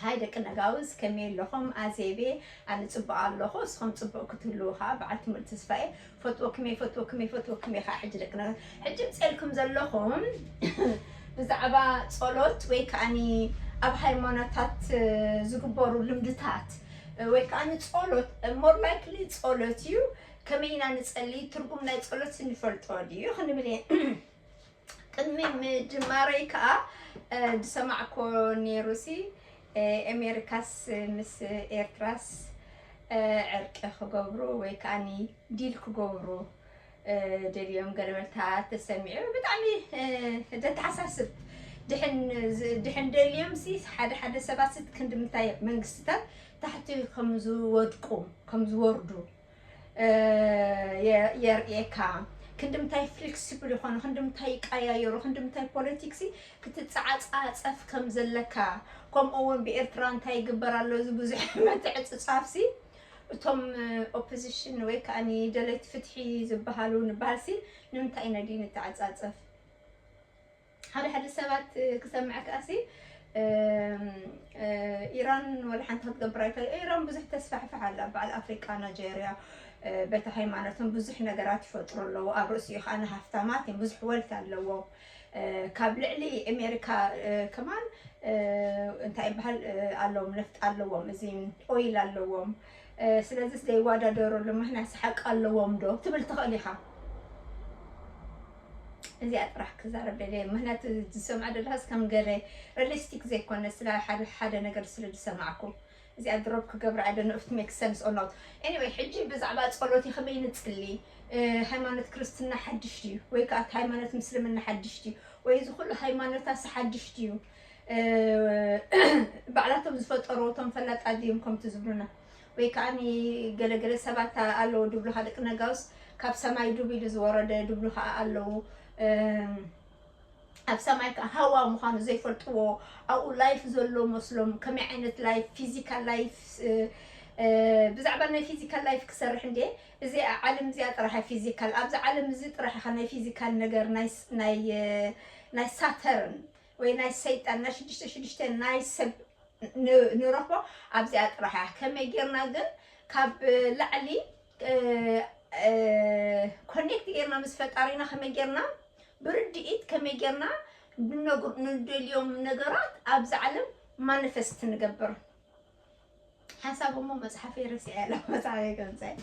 ሃይ ደቂ ነጋውስ፣ ከመይ ኣለኹም? ኣዜቤ፣ ኣነ ጽቡቕ ኣለኹ፣ እስኹም ጽቡቕ ክትህልዉ ኸኣ በዓል ትምህርቲ ተስፋ እየ። ፈትወኩም እየ፣ ፈትወኩም እየ፣ ፈትወኩም እየ ኸኣ። ሕጂ ደቂ ነጋውስ፣ ሕጂ ምጽኤልኩም ዘለኹም ብዛዕባ ጸሎት ወይ ከኣኒ ኣብ ሃይማኖታት ዝግበሩ ልምድታት ወይ ከኣኒ ጸሎት፣ more likely ጸሎት እዩ። ከመይ ኢና ንጸሊ? ትርጉም ናይ ጸሎት ንፈልጦ ድዩ ክንብል እየ። ቅድሚ ምጅማረይ ከኣ፣ እ፣ ዝሰማዕኮ ነይሩሲ፣ እ፣ ኣሜሪካስ ምስ ኤርትራስ፣ እ፣ ዕርቂ ክገብሩ ወይ ከኣኒ ዲል ክገብሩ፣ እ፣ ደልዮም ገለ በልታ ተሰሚዑ። ብጣዕሚ፣ እ፣ ዘተሓሳስብ። ድሕን ዝ-፣ ድሕን ደልዮምሲ ሓደ ሓደ ሰባትሲ ክንዲ ምንታይ መንግስትታት ታሕቲ ከም ዝወድቁ፣ ከም ዝወርዱ፣ እ፣ የ-፣ የርእየካ። ክንዲ ምንታይ ፍሌክሲብል ይኾኑ፣ ክንዲ ምንታይ ይቀያየሩ፣ ክንዲ ምንታይ ፖለቲክሲ ክትጸዓጻጸፍ ከም ዘለካ፣ ከምኡ እውን ብኤርትራ እንታይ ይግበር ኣሎ፣ እዚ ብዙሕ ምትዕጽጻፍሲ፣ እቶም ኦፖዚሽን ወይ ከኣኒ ደለይቲ ፍትሒ ዝበሃሉ ንበሃልሲ፣ ንምንታይ ኢና ድዩ ንተዓጻጸፍ? ሓደ ሓደ ሰባት ክሰምዕ ከኣሲ፣ እም፣ እ፣ ኢራን ወላ ሓንቲ ክትገብር ኣይክእል። ኢራን ብዙሕ ተስፋሕፍሕ ኣላ። በዓል ኣፍሪቃ፣ ናይጀርያ፣ እ፣ በቲ ሃይማኖቶም ብዙሕ ነገራት ይፈጥሩ ኣለዉ። ኣብ ርእሲኡ ከኣ ንሃፍታማት እዮም፣ ብዙሕ ወልት ኣለዎም። እ፣ ካብ ልዕሊ ኣሜሪካ፣ እ፣ ከማን፣ እ፣ እንታይ ይበሃል፣ እ፣ ኣለዎም፣ ነፍጥ ኣለዎም፣ እዚ ኦይል ኣለዎም። እ፣ ስለዚስ ዘይወዳደረሉ ምኽንያት ሓቂ ኣለዎም ዶ ትብል ትኽእል ኢኻ። እዚኣ ጥራሕ ክዛረብ ደልየ፣ ምኽንያቱ ዝሰምዓ ዘለኻስ ከም ገለ ሪሊስቲክ ዘይኮነ፣ ስለ ሓደ፣ ሓደ ነገር ስለ ዝሰማዕኩ። እዚኣ ድሮፕ ክገብራ፣ I don't know if it makes sense or not. Anyway፣ ሕጂ ብዛዕባ ጸሎት ከመይ ንጽሊ? እ፣ ሃይማኖት ክርስትና ሓድሽ ድዩ? ወይ ከኣ እቲ ሃይማኖት ምስልምና ሓድሽ ድዩ? ወይ እዚ ኩሉ ሃይማኖታስ ሓድሽ ድዩ? እ፣ ባዕላቶም ዝፈጠርዎ እቶም ፈላጣት ድዮም ከምቲ ዝብሉና? ወይ ከኣ ገለገለ ሰባት ኣለዉ ድብሉኻ፣ ደቂ ነጋውስ ካብ ሰማይ ዱብ ኢሉ ዝወረደ ድብሉ ከኣ ኣለዉ። እም፣ ኣብ ሰማይ ከኣ ሃዋ ምዃኑ ዘይፈልጥዎ፣ ኣብኡ ላይፍ ዘሎ መስሎም፣ ከመይ ዓይነት ላይፍ፣ ፊዚካል ላይፍ፣ እ፣ እ፣ ብዛዕባ ናይ ፊዚካል ላይፍ ክሰርሕ እንድየ። እዚ ዓለም እዚኣ ጥራሕ እያ ፊዚካል። ኣብዚ ዓለም እዚ ጥራሕ ኢኻ ናይ ፊዚካል ነገር፣ ናይ ስ-፣ ናይ፣ እ፣ ናይ ሳተርን ወይ ናይ ሰይጣን፣ ናይ ሽዱሽተ ሽዱሽተ ናይ ሰብ ን-፣ ንረኽቦ ኣብዚኣ ጥራሕ እያ። ከመይ ጌርና ግን ካብ ላዕሊ፣ እ፣ እ፣ ኮኔክት ጌርና ምስ ፈጣሪና፣ ከመይ ጌርና ብርድኢት፣ ከመይ ጌርና ንነግር-፣ ንደልዮም ነገራት ኣብዚ ዓለም ማኒፌስት ንገብር? ሓሳብ እሞ መጽሓፈይ ረሲዐ ኣለኹ፣ መጽሓፈይ ከምጽእ።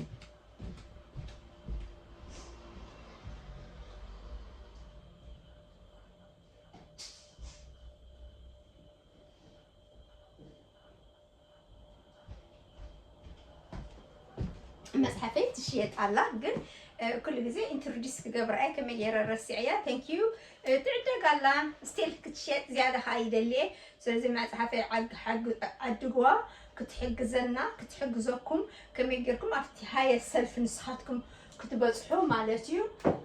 መጽሓፈይ ትሽየጥ ኣላ፣ ግን፣ እ፣ ኩሉ ግዜ ኢንትሮዲስ ክገብራ እየ፣ ከመይ ገይረ ረሲዐያ። Thank you። እ፣ ትዕደግ ኣላ፣ ስቲል ክትሽየጥ ዝያዳ ከኣ ይደሊ እየ። ስለዚ መጽሓፈይ ዓግ-፣ ሓግ-፣ ዓድግዋ ክትሕግዘና፣ ክትሕግዘኩም፣ ከመይ ጌርኩም ኣብቲ ሃየር ሰልፍ ንስኻትኩም ክትበጽሑ ማለት እዩ።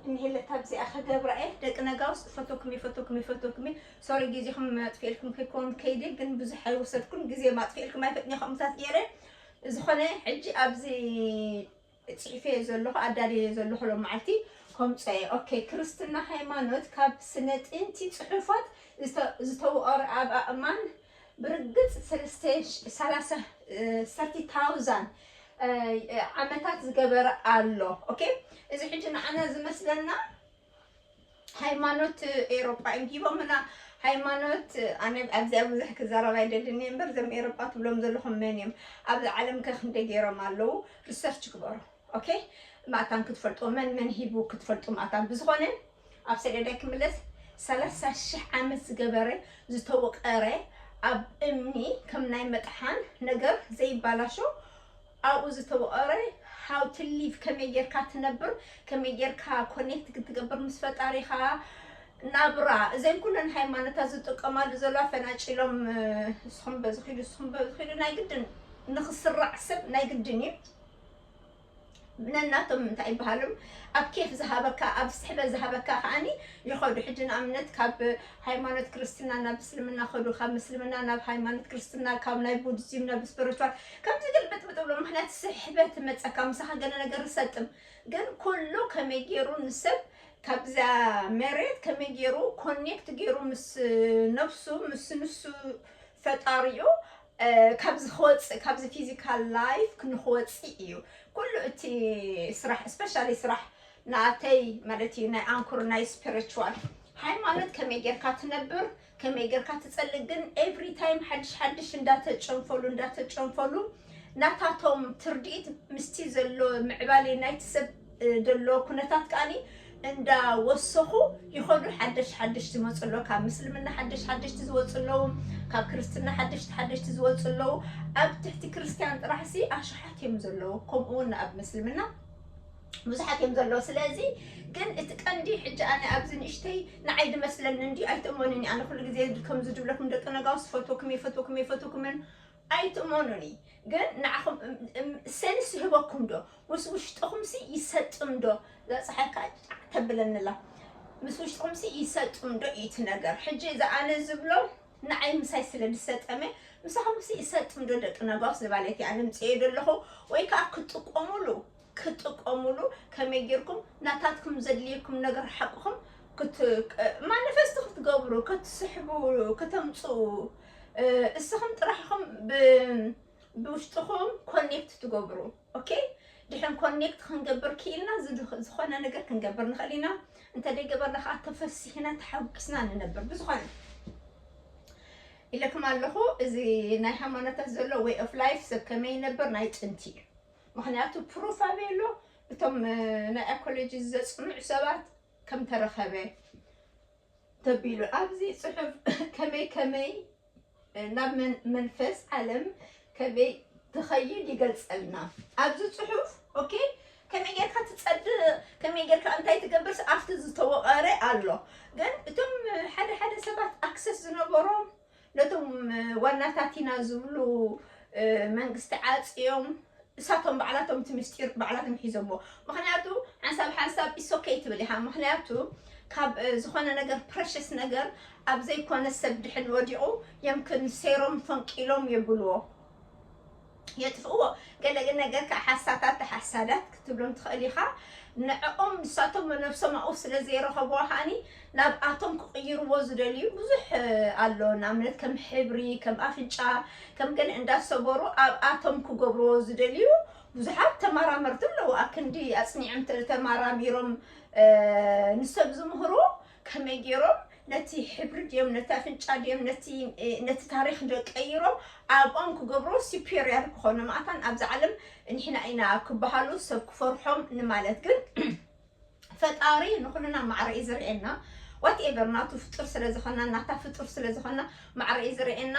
እኒሄለታ ኣብዚኣ ክገብራ እየ። ደቂ ነጋውስ፣ ፈቶኩም እየ፣ ፈቶኩም እየ፣ ፈቶኩም እየ። ሶሪ፣ ግዜኹም ኣጥፊኤልኩም ከይኮን ከይደ፣ ግን ብዙሕ ኣይወሰድኩን፣ ግዜ ማጥፊኤልኩም ኣይፈጥን እየ ከምኡታት ገይረ። ዝኾነ፣ ሕጂ ኣብዚ ጽሒፈዮ ዘለኹ፣ ኣዳልየዮ ዘለኹ ሎም መዓልቲ ከምጽኦ እየ። ኦኬ፣ ክርስትና ሃይማኖት ካብ ስነ ጥንቲ ጽሑፋት ዝተ-፣ ዝተወቐረ ኣብ ኣእማን ብርግጽ ሰለስተ ሽ-፣ ሰላሳ፣ እ፣ ሰርቲ ታውዛንድ፣ እ፣ ዓመታት ዝገበረ ኣሎ። ኦኬ፣ እዚ ሕጂ ንዓና ዝመስለና ሃይማኖት ኤሮጳ እዮም ሂቦምና። ሃይማኖት፣ ኣነ ኣብዚኣ ብዙሕ ክዛረብ ኣይደልን እየ እምበር፣ እዞም ኤሮጳ ትብሎም ዘለኹም መን እዮም? ኣብዚ ዓለም ከ ክንደይ ገይሮም ኣለዉ? ሪሰርች ግበሩ። ኦኬ? ማእታን ክትፈልጡ፣ መን መን ሂቡ ክትፈልጡ ማእታን። ብዝኾነ፣ ኣብ ሰደዳይ ክምለስ፣ ሰላሳ ሽሕ ዓመት ዝገበረ፣ ዝተወቀረ፣ ኣብ እምኒ ከም ናይ መጥሓን ነገር ዘይባላሾ፣ ኣብኡ ዝተወቐረ፣ how to live፣ ከመይ ጌርካ ትነብር፣ ከመይ ጌርካ ኮኔክት ክትገብር ምስ ፈጣሪኻ፣ ናብራ፣ እዘን ኩለን ሃይማኖታት ዝጥቀማሉ ዘለዋ ፈናጭሎም፣ እ፣ ንስኹም በዚ ኺዱ፣ ንስኹም በዚ ኺዱ፣ ናይ ግድን ንኽስራዕ ሰብ ናይ ግድን እዩ። ነናቶም እንታይ ይበሃሉ፣ ኣብ ኬፍ ዝሃበካ፣ ኣብ ስሕበት ዝሃበካ ከኣኒ ይኸዱ። ሕጂ ንኣብነት ካብ ሃይማኖት ክርስትና ናብ እስልምና ኸዱ፣ ካብ ምስልምና ናብ ሃይማኖት ክርስትና፣ ካብ ናይ ቡዲዝም ናብ ስፒሪቹዋል፣ ከምዚ ግልብጥብጥ ብሎ። ምኽንያት ስሕበት መጸካ፣ ምሳኻ ገለ ነገር ዝሰጥም። ግን ኩሉ ከመይ ገይሩ ንሰብ ካብዛ መሬት ከመይ ገይሩ ኮኔክት ገይሩ ምስ ነብሱ፣ ምስ ንሱ ፈጣሪኡ ካብዚ ክወፅእ ካብዚ ፊዚካል ላይፍ ክንክወፅእ እዩ ኩሉ እቲ ስራሕ ስፔሻሊ ስራሕ ናተይ ማለት እዩ ናይ ኣንኩር ናይ ስፒሪቹዋል ሃይማኖት ከመይ ጌርካ ትነብር ከመይ ጌርካ ትጸልእ ግን ኤቭሪ ታይም ሓድሽ ሓድሽ እንዳተጨንፈሉ እንዳተጨንፈሉ ናታቶም ትርድኢት ምስቲ ዘሎ ምዕባሌ ናይቲ ሰብ ዘሎ ኩነታት ከኣኒ እንዳወሰኹ ይኸዱ ሓደሽ ሓደሽቲ ዝመፁ ኣለዉ ካብ ምስልምና ሓደሽ ሓደሽቲ ዝወፁ ኣለዉ ካብ ክርስትና ሓደሽቲ ሓደሽቲ ዝወፁ ኣለዉ ኣብ ትሕቲ ክርስትያን ጥራሕ ሲ ኣሽሓት እዮም ዘለዉ ከምኡ እውን ኣብ ምስልምና ብዙሓት እዮም ዘለዉ ስለዚ ግን እቲ ቀንዲ ሕጂ ኣነ ኣብዚ ንእሽተይ ንዓይ ዝመስለኒ እንዲ ኣይትእመኑኒ ኣነ ኩሉ ግዜ ከምዚ ድብለኩም ደቂ ነጋውስ ፈትወኩም እየ ፈትወኩም እየ ፈትወኩምን ኣይትእመኑኒ ግን ንዓኹም ሰንስ ይህበኩም ዶ ምስ ውሽጥኹምሲ ይሰጥም ዶ እዛ ፀሓይ ከዓ ጫዕ ተብለንላ ምስ ውሽጥኹምሲ ይሰጥም ዶ እዩ እቲ ነገር ሕጂ እዚ ኣነ ዝብሎ ንዓይ ምሳይ ስለ ዝሰጠመ ምሳኹምሲ ይሰጥም ዶ ደቂ ነጋውስ ንባለቲ ኣነ ምፅኤ ዶ ኣለኹ ወይ ከዓ ክጥቀሙሉ ክትጥቀሙሉ ከመይ ጌርኩም ናታትኩም ዘድልየኩም ነገር ሓቅኹም ማኒፌስቶ ክትገብሩ ክትስሕቡ ከተምፅኡ እስኹም ጥራሕኹም ብውሽጥኹም ኮኔክት ትገብሩ ኦኬ ድሕን ኮኔክት ክንገብር ክኢልና ዝኾነ ነገር ክንገብር ንኽእል ኢና እንተደይገበርና ከዓ ተፈሲሕና ተሓጒስና ንነብር ብዝኾነ ኢለኩም ኣለኹ እዚ ናይ ሃይማኖታት ዘሎ ወይ ኦፍ ላይፍ ሰብ ከመይ ይነብር ናይ ጥንቲ እዩ ምኽንያቱ ፕሩፍ ኣበይ ኣሎ እቶም ናይ ኣኮሎጂ ዘፅንዑ ሰባት ከም ተረኸበ ተቢሉ ኣብዚ ፅሑፍ ከመይ ከመይ ናብ መንፈስ ዓለም ከመይ ትኸይድ ይገልፀልና ኣብዚ ፅሑፍ ኦኬ ከመይ ጌርካ ትፀድእ ከመይ ጌርካ እንታይ ትገብርስ ኣብቲ ዝተወቐረ ኣሎ ግን እቶም ሓደ ሓደ ሰባት ኣክሰስ ዝነበሮም ነቶም ዋናታት ኢና ዝብሉ መንግስቲ ዓፅዮም እሳቶም ባዕላቶም እቲ ምስጢር ባዕላቶም ሒዞሞ ምክንያቱ ሓንሳብ ሓንሳብ ኢሶከይ ትብል ኢኻ ምክንያቱ ካብ ዝኾነ ነገር ፕረሸስ ነገር ኣብ ዘይኮነ ሰብ ድሕን ወዲቑ የምክን ሴሮም ፈንቂሎም የብልዎ የጥፍእዎ ገለገ ነገር ከዓ ሓሳታት ሓሳዳት ክትብሎም ትኽእል ኢኻ ንዕኦም ንሳቶም ነብሶም ኣብኡ ስለ ዘይረኸብዋ ከዓኒ ናብኣቶም ክቕይርዎ ዝደልዩ ብዙሕ ኣሎ ንኣብነት ከም ሕብሪ ከም ኣፍንጫ ከም ገለ እንዳሰበሩ ኣብኣቶም ክገብርዎ ዝደልዩ ብዙሓት ተመራመርቲ ኣለዉ ኣክንዲ ኣፅኒዖም ተመራሚሮም ንሰብ ዝምህሩ ከመይ ገይሮም ነቲ ሕብሪ ድዮም ነቲ ኣፍንጫ ድዮም ነቲ ታሪክ ዶ ቀይሮም ኣብኦም ክገብርዎ superior ክኾኑ ማእታን ኣብዚ ዓለም ንሕና ኢና ክበሃሉ ሰብ ክፈርሖም ንማለት ግን ፈጣሪ ንኩልና ማዕረ እዩ ዝርእየና whatever ናቱ ፍጡር ስለ ዝኾና ናታ ፍጡር ስለ ዝኾና ማዕረ እዩ ዝርእየና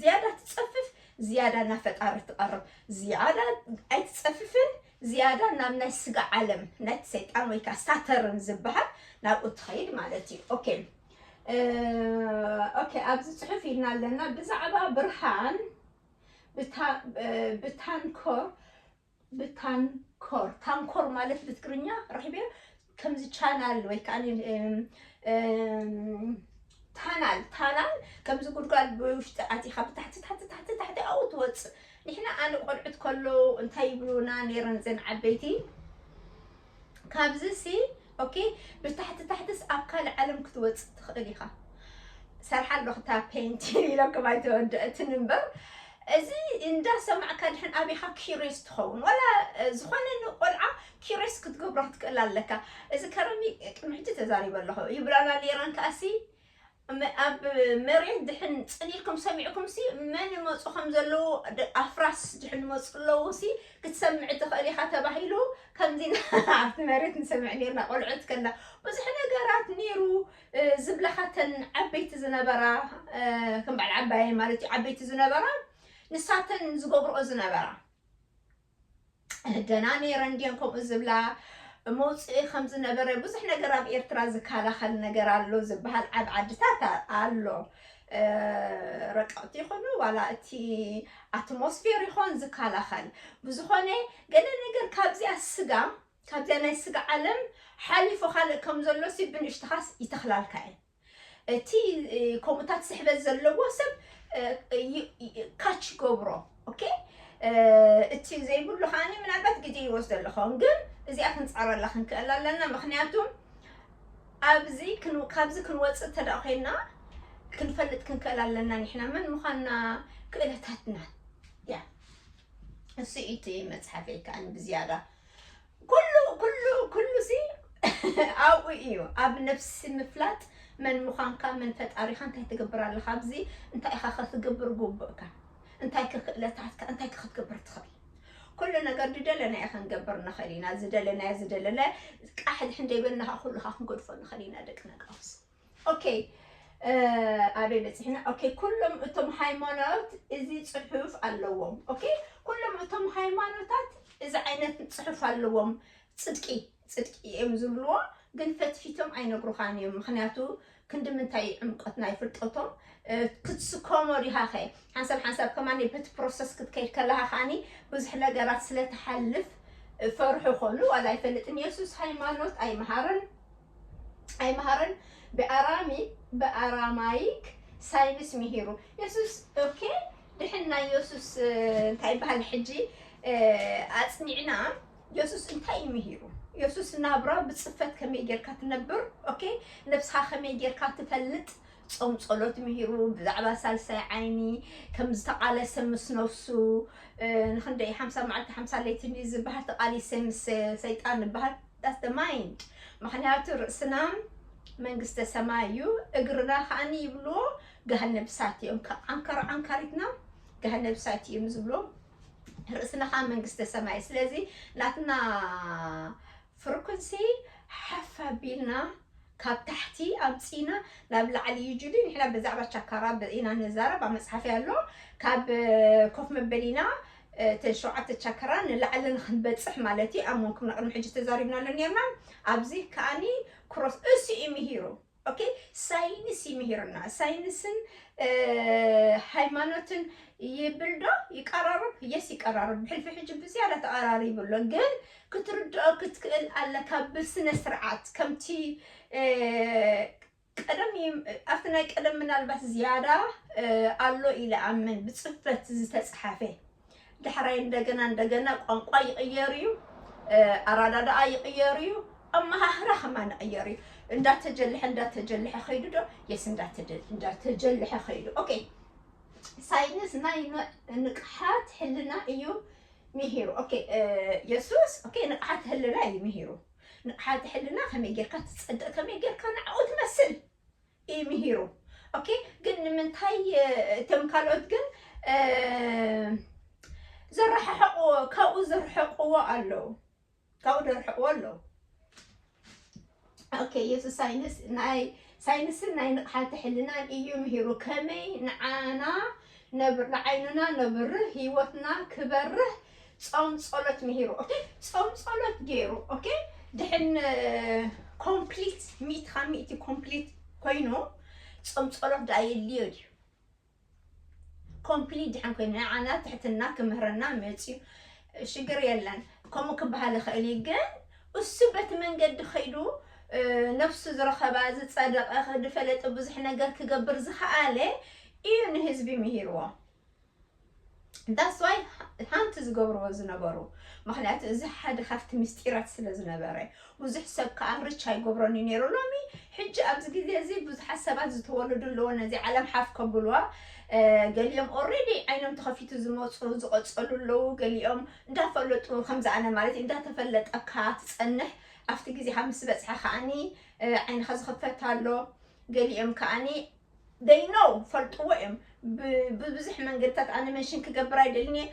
ዝያዳ ትፀፍፍ ዝያዳ ናብ ፈጣሪ ትቐርብ ዝያዳ ኣይትፀፍፍን ዝያዳ ናብ ናይ ስጋ ዓለም ናይ ሰይጣን ወይ ከዓ ሳተርን ዝበሃል ናብኡ ትኸይድ ማለት እዩ okay okay ኣብዚ ፅሑፍ ኢልና ኣለና ብዛዕባ ብርሃን ብታንኮር ብታንኮር ታንኮር ማለት ብትግርኛ ረኪበዮ ከምዚ ቻናል ወይ ከዓ ታናል ታናል ከምዚ ጉድጓድ ብውሽጢ ኣቲኻ ብታሕቲ ታሕቲ ታሕቲ ታሕቲ ኣብኡ ትወፅእ ንሕና ኣነ ቆልዑት ከሎ እንታይ ይብሉና ነይረን ዘን ዓበይቲ ካብዚ ሲ ኦኬ ብታሕቲ ታሕትስ ኣብ ካልእ ዓለም ክትወፅእ ትኽእል ኢኻ ሰርሓ ኣለኹ እታ ፔንቲ ኢሎም ከም ኣይተወደአትን እምበር እዚ እንዳሰማዕካ ድሕን ኣቢኻ ኪሪስ ትኸውን ዋላ ዝኾነ ንቆልዓ ኪሪስ ክትገብሮ ክትክእል ኣለካ እዚ ከረሚ ቅድሚ ሕጂ ተዛሪበ ኣለኹ ይብላና ነይረን ከኣሲ ኣብ መሬት ድሕን ፅን ኢልኩም ሰሚዕኩም ሲ መን ይመፁ ከም ዘለዉ ኣፍራስ ድሕን ይመፁ ኣለዉ ሲ ክትሰምዕ ትኽእል ኢኻ ተባሂሉ ከምዚ ኣብቲ መሬት ንሰምዕ ነርና ቆልዑት ከላ ብዙሕ ነገራት ነይሩ ዝብለኻተን ዓበይቲ ዝነበራ ከም በዓል ዓባየ ማለት እዩ ዓበይቲ ዝነበራ ንሳተን ዝገብርኦ ዝነበራ ደና ነይረን ድየን ከምኡ ዝብላ መውፅኢ ከም ዝነበረ ብዙሕ ነገር ኣብ ኤርትራ ዝከላኸል ነገር ኣሎ ዝበሃል ኣብ ዓድታት ኣሎ ረቀቕቲ ይኾኑ ዋላ እቲ ኣትሞስፌር ይኾን ዝከላኸል ብዝኾነ ገለ ነገር ካብዚኣ ስጋ ካብዚኣ ናይ ስጋ ዓለም ሓሊፉ ካልእ ከም ዘሎ ሲ ብንእሽትኻስ ይተኽላልካ እየን እቲ ከምኡታት ስሕበት ዘለዎ ሰብ ካች ይገብሮ ኦኬ እቲ ዘይብሉ ከዓኒ ምናልባት ግዜ ይወስደሉ ኸውን ግን እዚኣ ክንፃረላ ክንክእል ኣለና ምክንያቱ ኣብዚ ካብዚ ክንወፅእ ተዳ ኮይና ክንፈልጥ ክንክእል ኣለና። ንሕና መን ምዃንና፣ ክእለታትና። ያ እሱ እቲ መጽሓፈይ ከኣ ብዝያዳ ኩሉ ኩሉ ኩሉ ሲ ኣብኡ እዩ። ኣብ ነፍሲ ምፍላጥ፣ መን ምዃንካ፣ መን ፈጣሪኻ፣ እንታይ ትገብር ኣለኻ ኣብዚ፣ እንታይ ኢኻ ክትገብር ግቡእካ፣ እንታይ ክክእለታትካ፣ እንታይ ክትገብር ትኽእል። ኩሉ ነገር ዝደለናዮ ክንገብር ንኽእል ኢና። ዝደለናዮ ዝደለለ ቃሕ ድሕን ደይበልና ከዓ ኩሉ ከዓ ክንገድፎ ንኽእል ኢና። ደቂ ነቃውስ ኦኬ። ኣበይ በፂሕና? ኦኬ፣ ኩሎም እቶም ሃይማኖት እዚ ፅሑፍ ኣለዎም። ኦኬ፣ ኩሎም እቶም ሃይማኖታት እዚ ዓይነት ፅሑፍ ኣለዎም። ጽድቂ ጽድቂ እዮም ዝብልዎ፣ ግን ፈትፊቶም ኣይነግሩኻን እዮም። ምኽንያቱ ክንዲ ምንታይ እዩ ዕምቆት ናይ ፍልጠቶም ክትስከሞ ዲኻ ኸ ሓንሳብ ሓንሳብ ከማን በቲ ፕሮሰስ ክትከይድ ከለኻ ከዓኒ ብዙሕ ነገራት ስለ ትሓልፍ ፈርሑ ኾኑ ዋላ ኣይፈልጥን። የሱስ ሃይማኖት ኣይመሃርን ኣይመሃርን ብኣራሚ ብኣራማይክ ሳይንስ ምሂሩ። የሱስ ኦኬ ድሕን ናይ የሱስ እንታይ ይበሃል ሕጂ ኣጽኒዕና የሱስ እንታይ እዩ ምሂሩ? የሱስ ናብራ ብጽፈት ከመይ ጌርካ ትነብር? ኦኬ ነብስኻ ከመይ ጌርካ ትፈልጥ? ጾም ጸሎት ምሂሩ ብዛዕባ ሳልሳይ ዓይኒ ከም ዝተቓለሰ ምስ ነፍሱ ንክንደይ ሓምሳ መዓልቲ ሓምሳ ለይቲ እንድዩ ዝበሃል ተቓሊሰ ምስ ሰይጣን ዝበሃል that's the mind። ምኽንያቱ ርእስና መንግስተ ሰማይ እዩ፣ እግርና ከዓኒ ይብልዎ ገሃነብ እሳት እዮም። ካብ ዓንካር ዓንካሪትና ገሃነብ እሳት እዮም ዝብልዎ። ርእስና ከዓ መንግስተ ሰማይ። ስለዚ ናትና ፍርኩንሲ ሓፍ ኣቢልና ካብ ታሕቲ ኣምፂና ናብ ላዕሊ እዩ ጁሊ። ንሕና ብዛዕባ ቻካራ ኢና ንዛረብ ኣብ መፅሓፍ ኣሎ። ካብ ኮፍ መበሊና እቲ ሸውዓተ ቻካራ ንላዕሊ ንክንበፅሕ ማለት እዩ። ኣብ መንኩም ንቅድሚ ሕጂ ተዛሪብናሉ ነርና። ኣብዚ ከዓኒ ክሮስ እሱ እዩ ምሂሩ። ኦኬ ሳይንስ እዩ ምሂርና። ሳይንስን ሃይማኖትን ይብል ዶ ይቀራረብ? የስ ይቀራረብ። ብሕልፊ ሕጂ ብዝያዳ ተቐራሪቡ ኣሎ። ግን ክትርድኦ ክትክእል ኣለካ ብስነ ስርዓት ከምቲ ቀደም ኣብቲ ናይ ቀደም ምናልባት ዝያዳ ኣሎ ኢለ ኣምን ብፅፈት ዝተፅሓፈ ዳሕራይ እንደገና እንደገና ቋንቋ ይቕየር እዩ፣ ኣረዳድኣ ይቕየር እዩ፣ ኣመሃህራ ከማን ይቕየር እዩ። እንዳተጀልሐ እንዳተጀልሐ ከይዱ ዶ የስ እንዳተጀልሐ ከይዱ። ኦኬ ሳይንስ ናይ ንቕሓት ሕልና እዩ ምሂሩ። ኦኬ የሱስ ኦኬ ንቕሓት ሕልና እዩ ምሂሩ። ንቕሓት ሕልና ከመይ ጌርካ ትጸድቕ፣ ከመይ ጌርካ ንዕኡ ትመስል እዩ ምሂሩ። ኦኬ ግን ንምንታይ እቶም ካልኦት ግን ዘረሓሕቕዎ ካብኡ ዘርሕቕዎ ኣለዉ፣ ካብኡ ዘርሕቕዎ ኣለዉ። ኦኬ የሱስ ሳይንስ ናይ ሳይንስን ናይ ንቕሓተ ሕልናን እዩ ምሂሩ ከመይ ንዓና ነብር ንዓይንና ነብርህ ህይወትና ክበርህ ጾም ጸሎት ምሂሩ። ኦኬ ጾም ጸሎት ገይሩ። ኦኬ ድሕን ኮምፕሊት ሚእቲ ካብ ሚእቲ ኮምፕሊት ኮይኑ ጾም ጸሎት ደኣ የድልዮ ድዩ? ኮምፕሊት ድሕን ኮይኑ ንዓና ትሕትና ክምህረና መፅዩ ሽግር የለን። ከምኡ ክበሃል ይኽእል እዩ። ግን እሱ በቲ መንገዲ ከይዱ ነፍሱ ዝረኸባ ዝፀደቐ ዝፈለጠ ብዙሕ ነገር ክገብር ዝኸኣለ እዩ ንህዝቢ ምሂርዎ። That's why ሃንት ዝገብርዎ ዝነበሩ። ምኽንያቱ እዚ ሓደ ካብቲ ምስጢራት ስለ ዝነበረ ብዙሕ ሰብ ከዓ ርች ኣይገብሮን እዩ ነይሩ። ሎሚ ሕጂ ኣብዚ ግዜ እዚ ብዙሓት ሰባት ዝተወለዱ ኣለዎ ነዚ ዓለም ሓፍ ከብልዋ። ገሊኦም ኦሬዲ ዓይኖም ተኸፊቱ ዝመፁ ዝቐፀሉ ኣለዉ። ገሊኦም እንዳፈለጡ ከምዚ ኣነ ማለት እዩ እንዳተፈለጠካ ትፀንሕ ኣብቲ ግዜኻ ምስ በፅሐ ከዓኒ ዓይንኻ ዝኽፈት ኣሎ። ገሊኦም ከዓኒ they know ፈልጥዎ እዮም። ብብዙሕ መንገድታት ኣነ መንሽን ክገብር ኣይደልን እየ።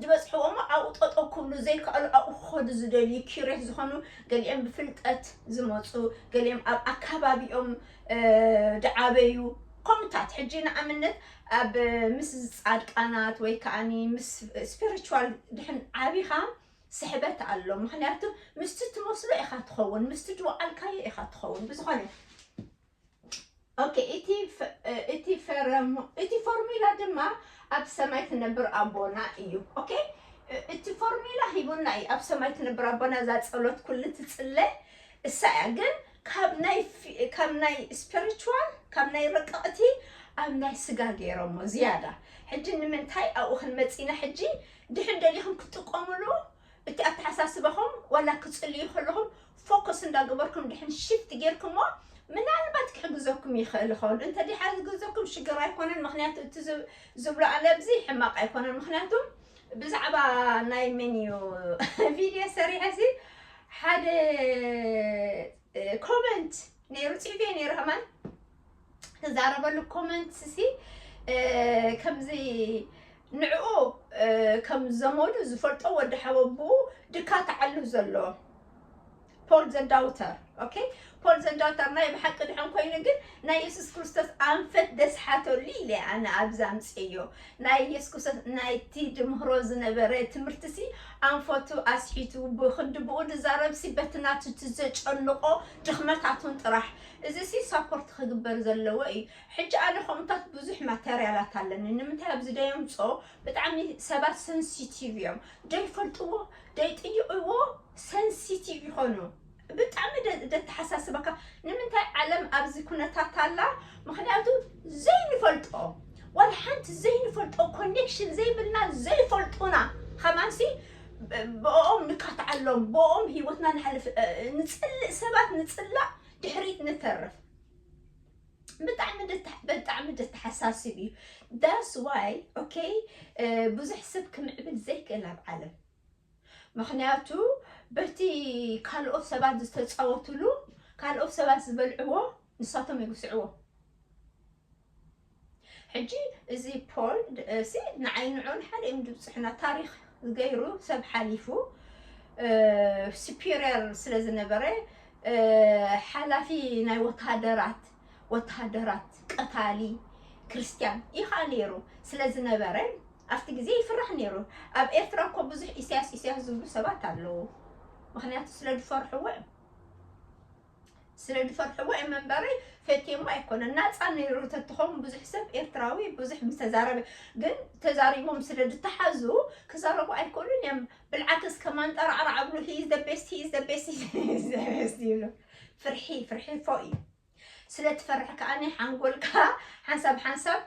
ዝበፅሕዎ እሞ ኣብኡ ጠጠው ክብሉ ዘይከኣሉ ኣብኡ ክኸዱ ዝደልዩ ኪሬት ዝኾኑ ገሊኦም ብፍልጠት ዝመፁ ገሊኦም ኣብ ኣካባቢኦም ድዓበዩ ከምኡታት ሕጂ ንኣብነት ኣብ ምስ ፃድቃናት ወይ ከዓ ምስ ስፒሪቹዋል ድሕን ዓቢኻ ስሕበት ኣሎ። ምክንያቱ ምስቲ ትመስሎ ኢኻ ትኸውን፣ ምስቲ ዝወዓልካዮ ኢኻ ትኸውን። ብዝኾነ ኦኬ እቲ እቲ ፈረሙ እቲ ፎርሙላ ድማ ኣብ ሰማይ ትነብር ኣቦና እዩ። ኦኬ እቲ ፎርሙላ ሂቡና እዩ ኣብ ሰማይ ትነብር ኣቦና እዛ ጸሎት ኩሉ ትጽለ እሳ እያ። ግን ካብ ናይ ካብ ናይ ስፒሪቹዋል ካብ ናይ ረቀቕቲ ኣብ ናይ ስጋ ገይሮሞ ዝያዳ። ሕጂ ንምንታይ ኣብኡ ክንመጽ ኢና? ሕጂ ድሕን ደሊኹም ክትጥቀሙሉ እቲ ኣተሓሳስባኹም ዋላ ክትጽልዩ ከለኹም ፎከስ እንዳገበርኩም ድሕን ሽፍት ጌርኩሞ ምናልባት ክሕግዘኩም ይኽእል ይኸውን። እንተ ድሓ ዝግዘኩም ሽግር ኣይኮነን፣ ምኽንያቱ እቲ ዝብ- ዝብሎ ኣነ ኣብዚ ሕማቕ ኣይኮነን። ምኽንያቱ ብዛዕባ ናይ ሜን እዩ ቪድዮ ሰሪሐ ሲ ሓደ ኮመንት ነይሩ፣ ጽሒፈ ነይሩ ከማን። ተዛረበሉ ኮመንት ሲ ከምዚ ንዕኡ ከም ዘመዱ ዝፈልጦ ወዲ ሓወብኡ ድካ ተዓሉ ዘሎ ፖል ዘ ዳውተር። ኦኬ፣ ፖል ዘ ዳውተር ናይ ብሓቂ ድሕን ኮይኑ ግን ናይ የሱስ ክርስቶስ ኣንፈት ደስሓተሉ ኢለ ኣነ ኣብዚ ኣምፅዮ። ናይ የሱስ ክርስቶስ ናይቲ ድምህሮ ዝነበረ ትምህርቲ ሲ ኣንፈቱ ኣስሒቱ ብክንዲ ብኡ ዝዛረብ ሲ በቲ ናቱ እቲ ዘጨንቆ ድኽመታቱን ጥራሕ። እዚ ሲ ሳፖርት ክግበር ዘለዎ እዩ። ሕጂ ኣነ ከምኡታት ብዙሕ ማተርያላት ኣለኒ። ንምንታይ ኣብዚ ደየምፅኦ? ብጣዕሚ ሰባት ሰንሲቲቭ እዮም። ደይፈልጥዎ ደይጥይቕዎ ሰንሲቲቭ ይኾኑ። ብጣዕሚ ደ- ደተሓሳስበካ። ንምንታይ ዓለም ኣብዚ ኩነታት ኣላ? ምኽንያቱ ዘይንፈልጦ፣ ዋላ ሓንቲ ዘይንፈልጦ ኮኔክሽን ዘይብልና ዘይፈልጡና ከማንሲ ብኦም ንካትዓሎም፣ ብኦም ህይወትና ንሓልፍ። ንፅልእ ሰባት ንፅላእ ድሕሪት ንተርፍ። ብጣዕሚ ደተ- ብጣዕሚ ደተሓሳስብ እዩ። That's why okay፣ ብዙሕ ሰብ ክምዕብል ዘይክእል ኣብ ዓለም። ምኽንያቱ በቲ ካልኦት ሰባት ዝተፃወትሉ፣ ካልኦት ሰባት ዝበልዕዎ ንሳቶም ይግስዕዎ። ሕጂ እዚ ፖል ሲ ንዓይ ንዑን ሓደ እዮም ዝብፅሑና። ታሪኽ ገይሩ ሰብ ሓሊፉ ስፒሪየር ስለ ዝነበረ ሓላፊ ናይ ወታደራት ወታደራት ቀታሊ ክርስቲያን እዩ ከዓ ነይሩ ስለ ዝነበረ ኣብቲ ግዜ ይፍራሕ ነይሩ። ኣብ ኤርትራ እኮ ብዙሕ ኢሳያስ ኢሳያስ ዝብሉ ሰባት ኣለዉ። ምኽንያቱ ስለ ዝፈርሕዎ እዮም። ስለ ዝፈርሕዎ እዮም እምበሪ ፈትየሞ ኣይኮነን። ናፃ ነይሩ ተትኸውን ብዙሕ ሰብ ኤርትራዊ ብዙሕ ምተዛረበ። ግን ተዛሪቦም ስለ ዝተሓዙ ክዛረቡ ኣይክእሉን እዮም። ብልዓክስ ከማን ጠራዕራዕ ኣብሉ he is the best, he is the best, he is the best ይብሉ። ፍርሒ ፍርሒ ፎ እዩ። ስለ ትፈርሕ ከኣኒ ሓንጎልካ ሓንሳብ ሓንሳብ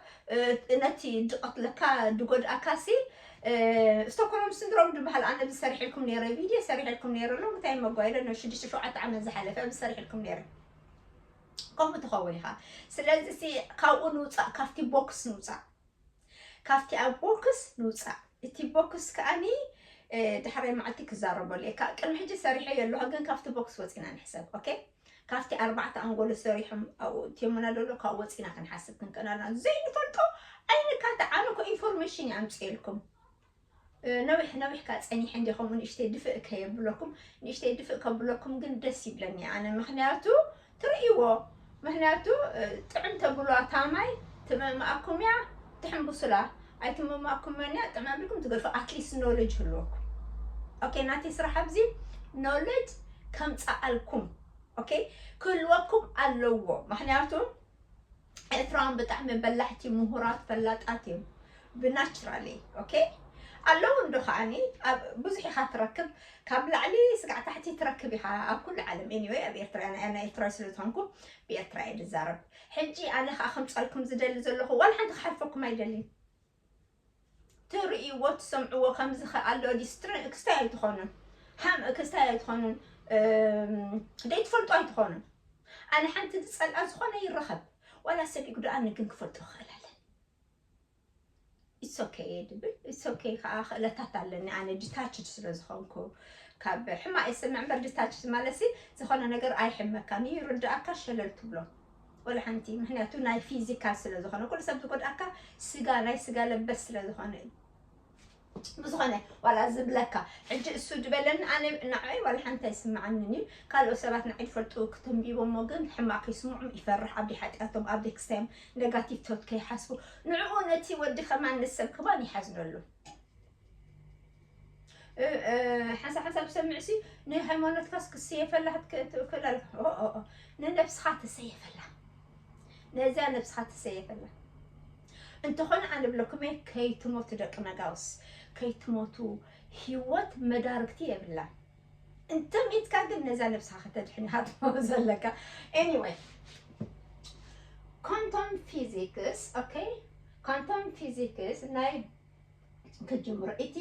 ነቲ ድቐትለካ ድጎድኣካ ሲ ስቶኮሎም ስንድሮም ዝበሃል ኣነ ብዝሰሪሐልኩም ነይረ ቪድዮ ሰሪሐልኩም ነይረ ኣሎ እንታይ መጓይለ ነ ሽዱሽተ ሸውዓተ ዓመት ዝሓለፈ ብዝሰሪሐልኩም ነይረ ከምኡ ትኸውን ኢኻ። ስለዚ ሲ ካብኡ ንውፃእ፣ ካብቲ ቦክስ ንውፃእ፣ ካብቲ ኣብ ቦክስ ንውፃእ። እቲ ቦክስ ከኣኒ ድሕራይ መዓልቲ ክዛረበሉ እየ። ቅድሚ ሕጂ ሰሪሐዮ ኣለኹ፣ ግን ካብቲ ቦክስ ወፂና ንሕሰብ። ኦኬ፣ ካብቲ ኣርባዕተ ኣንጎሎ ሰሪሖም ኣብኡ እትዮምና ደሎ ካብ ወፂና ክንሓስብ ክንቀናልና ዘይንፈልጦ ኣይንካታዕ። ኣነ እኮ ኢንፎርሜሽን እየ ኣምፅኤልኩም። ነዊሕ ነዊሕ ካ ፀኒሐ እንዲ ከምኡ ንእሽተይ ድፍእ ከየብለኩም፣ ንእሽተይ ድፍእ ከብለኩም ግን ደስ ይብለኒ ኣነ። ምክንያቱ ትርእይዎ፣ ምክንያቱ ጥዕም ተብሏ ታማይ ትመማኣኩም እያ፣ ትሕምብሱላ ኣይትመማኣኩም እያ። ጥዕም ኣቢልኩም ትገድፉ፣ ኣትሊስት ኖሌጅ ህልወኩም። ኦኬ፣ ናተይ ስራሕ ኣብዚ ኖሌጅ ከምፃኣልኩም። ኦኬ፣ ክህልወኩም ኣለዎ። ምክንያቱ ኤርትራውያን ብጣዕሚ በላሕቲ ምሁራት ፈላጣት እዮም ብናቹራሊ። ኦኬ፣ ኣለዉ እንዶ ከዓኒ ኣብ ብዙሕ ኢኻ ትረክብ፣ ካብ ላዕሊ ስጋዕ ታሕቲ ትረክብ ኢኻ ኣብ ኩሉ ዓለም። ኤኒወይ ኣብ ኤርትራ ናይ ናይ ኤርትራዊ ስለ ዝኾንኩ ብኤርትራ እየ ዝዛረብ። ሕጂ ኣነ ከዓ ከምፃልኩም ዝደሊ ዘለኹ ዋላ ሓንቲ ክሓልፈኩም ኣይደልን። ትርእይዎ ትሰምዕዎ ከምዚ ከ ኣሎ ዲስትርን ክስታይ ኣይትኾኑን፣ ሓም ክስታይ ኣይትኾኑን፣ ደይትፈልጡ ኣይትኾኑን። ኣነ ሓንቲ ዝፀልኣ ዝኾነ ይረኸብ ዋላ ሰብ ይጉድኣኒ ግን ክፈልጦ ክኽእል ኣለኒ። ኢትስ ኦኬ እየ ድብል። ኢትስ ኦኬ ከዓ ክእለታት ኣለኒ ኣነ ዲታችድ ስለ ዝኾንኩ ካብ ሕማቕ የስምዕ እምበር ዲታችድ ማለት ሲ ዝኾነ ነገር ኣይሕመካን እዩ ይርድኣካ ሸለል ትብሎ ወላ ሓንቲ። ምክንያቱ ናይ ፊዚካል ስለ ዝኾነ ኩሉ ሰብ ዝጎድኣካ ስጋ ናይ ስጋ ለበስ ስለ ዝኾነ እዩ። ብዝኾነ ዋላ ዝብለካ ሕጂ እሱ ድበለኒ ኣነ ንዓይ ዋላ ሓንቲ ኣይስምዓንን እዩ። ካልኦት ሰባት ንዓይ ዝፈልጡ ክተንቢቦሞ ግን ሕማቕ ከይስምዖም ይፈርሕ። ኣብዲ ሓጢኣቶም ኣብዲ ክስታዮም ኔጋቲቭ ቶት ከይሓስቡ ንዕኡ ነቲ ወዲ ከማን ንሰብ ከማን ይሓዝነሉ። ሓንሳብ ሓንሳብ ሰምዕ ሲ ንሃይማኖትካስ ክስየፈላ ክትክእል ትኽእል ኣለካ። ንነብስኻ ተሰየፈላ፣ ነዚያ ነብስኻ ተሰየፈላ። እንተኾነ ኣነ ብለኩም እየ ከይትሞቱ ደቂ ነጋውስ ከይትሞቱ፣ ህይወት መዳርግቲ የብላን። እንተ ሚትካ ግን ነዛ ነብስኻ ከተድሕን ኢኻ ዘለካ። Anyway, quantum physics okay, quantum physics ናይ ክጅምሮ እቲ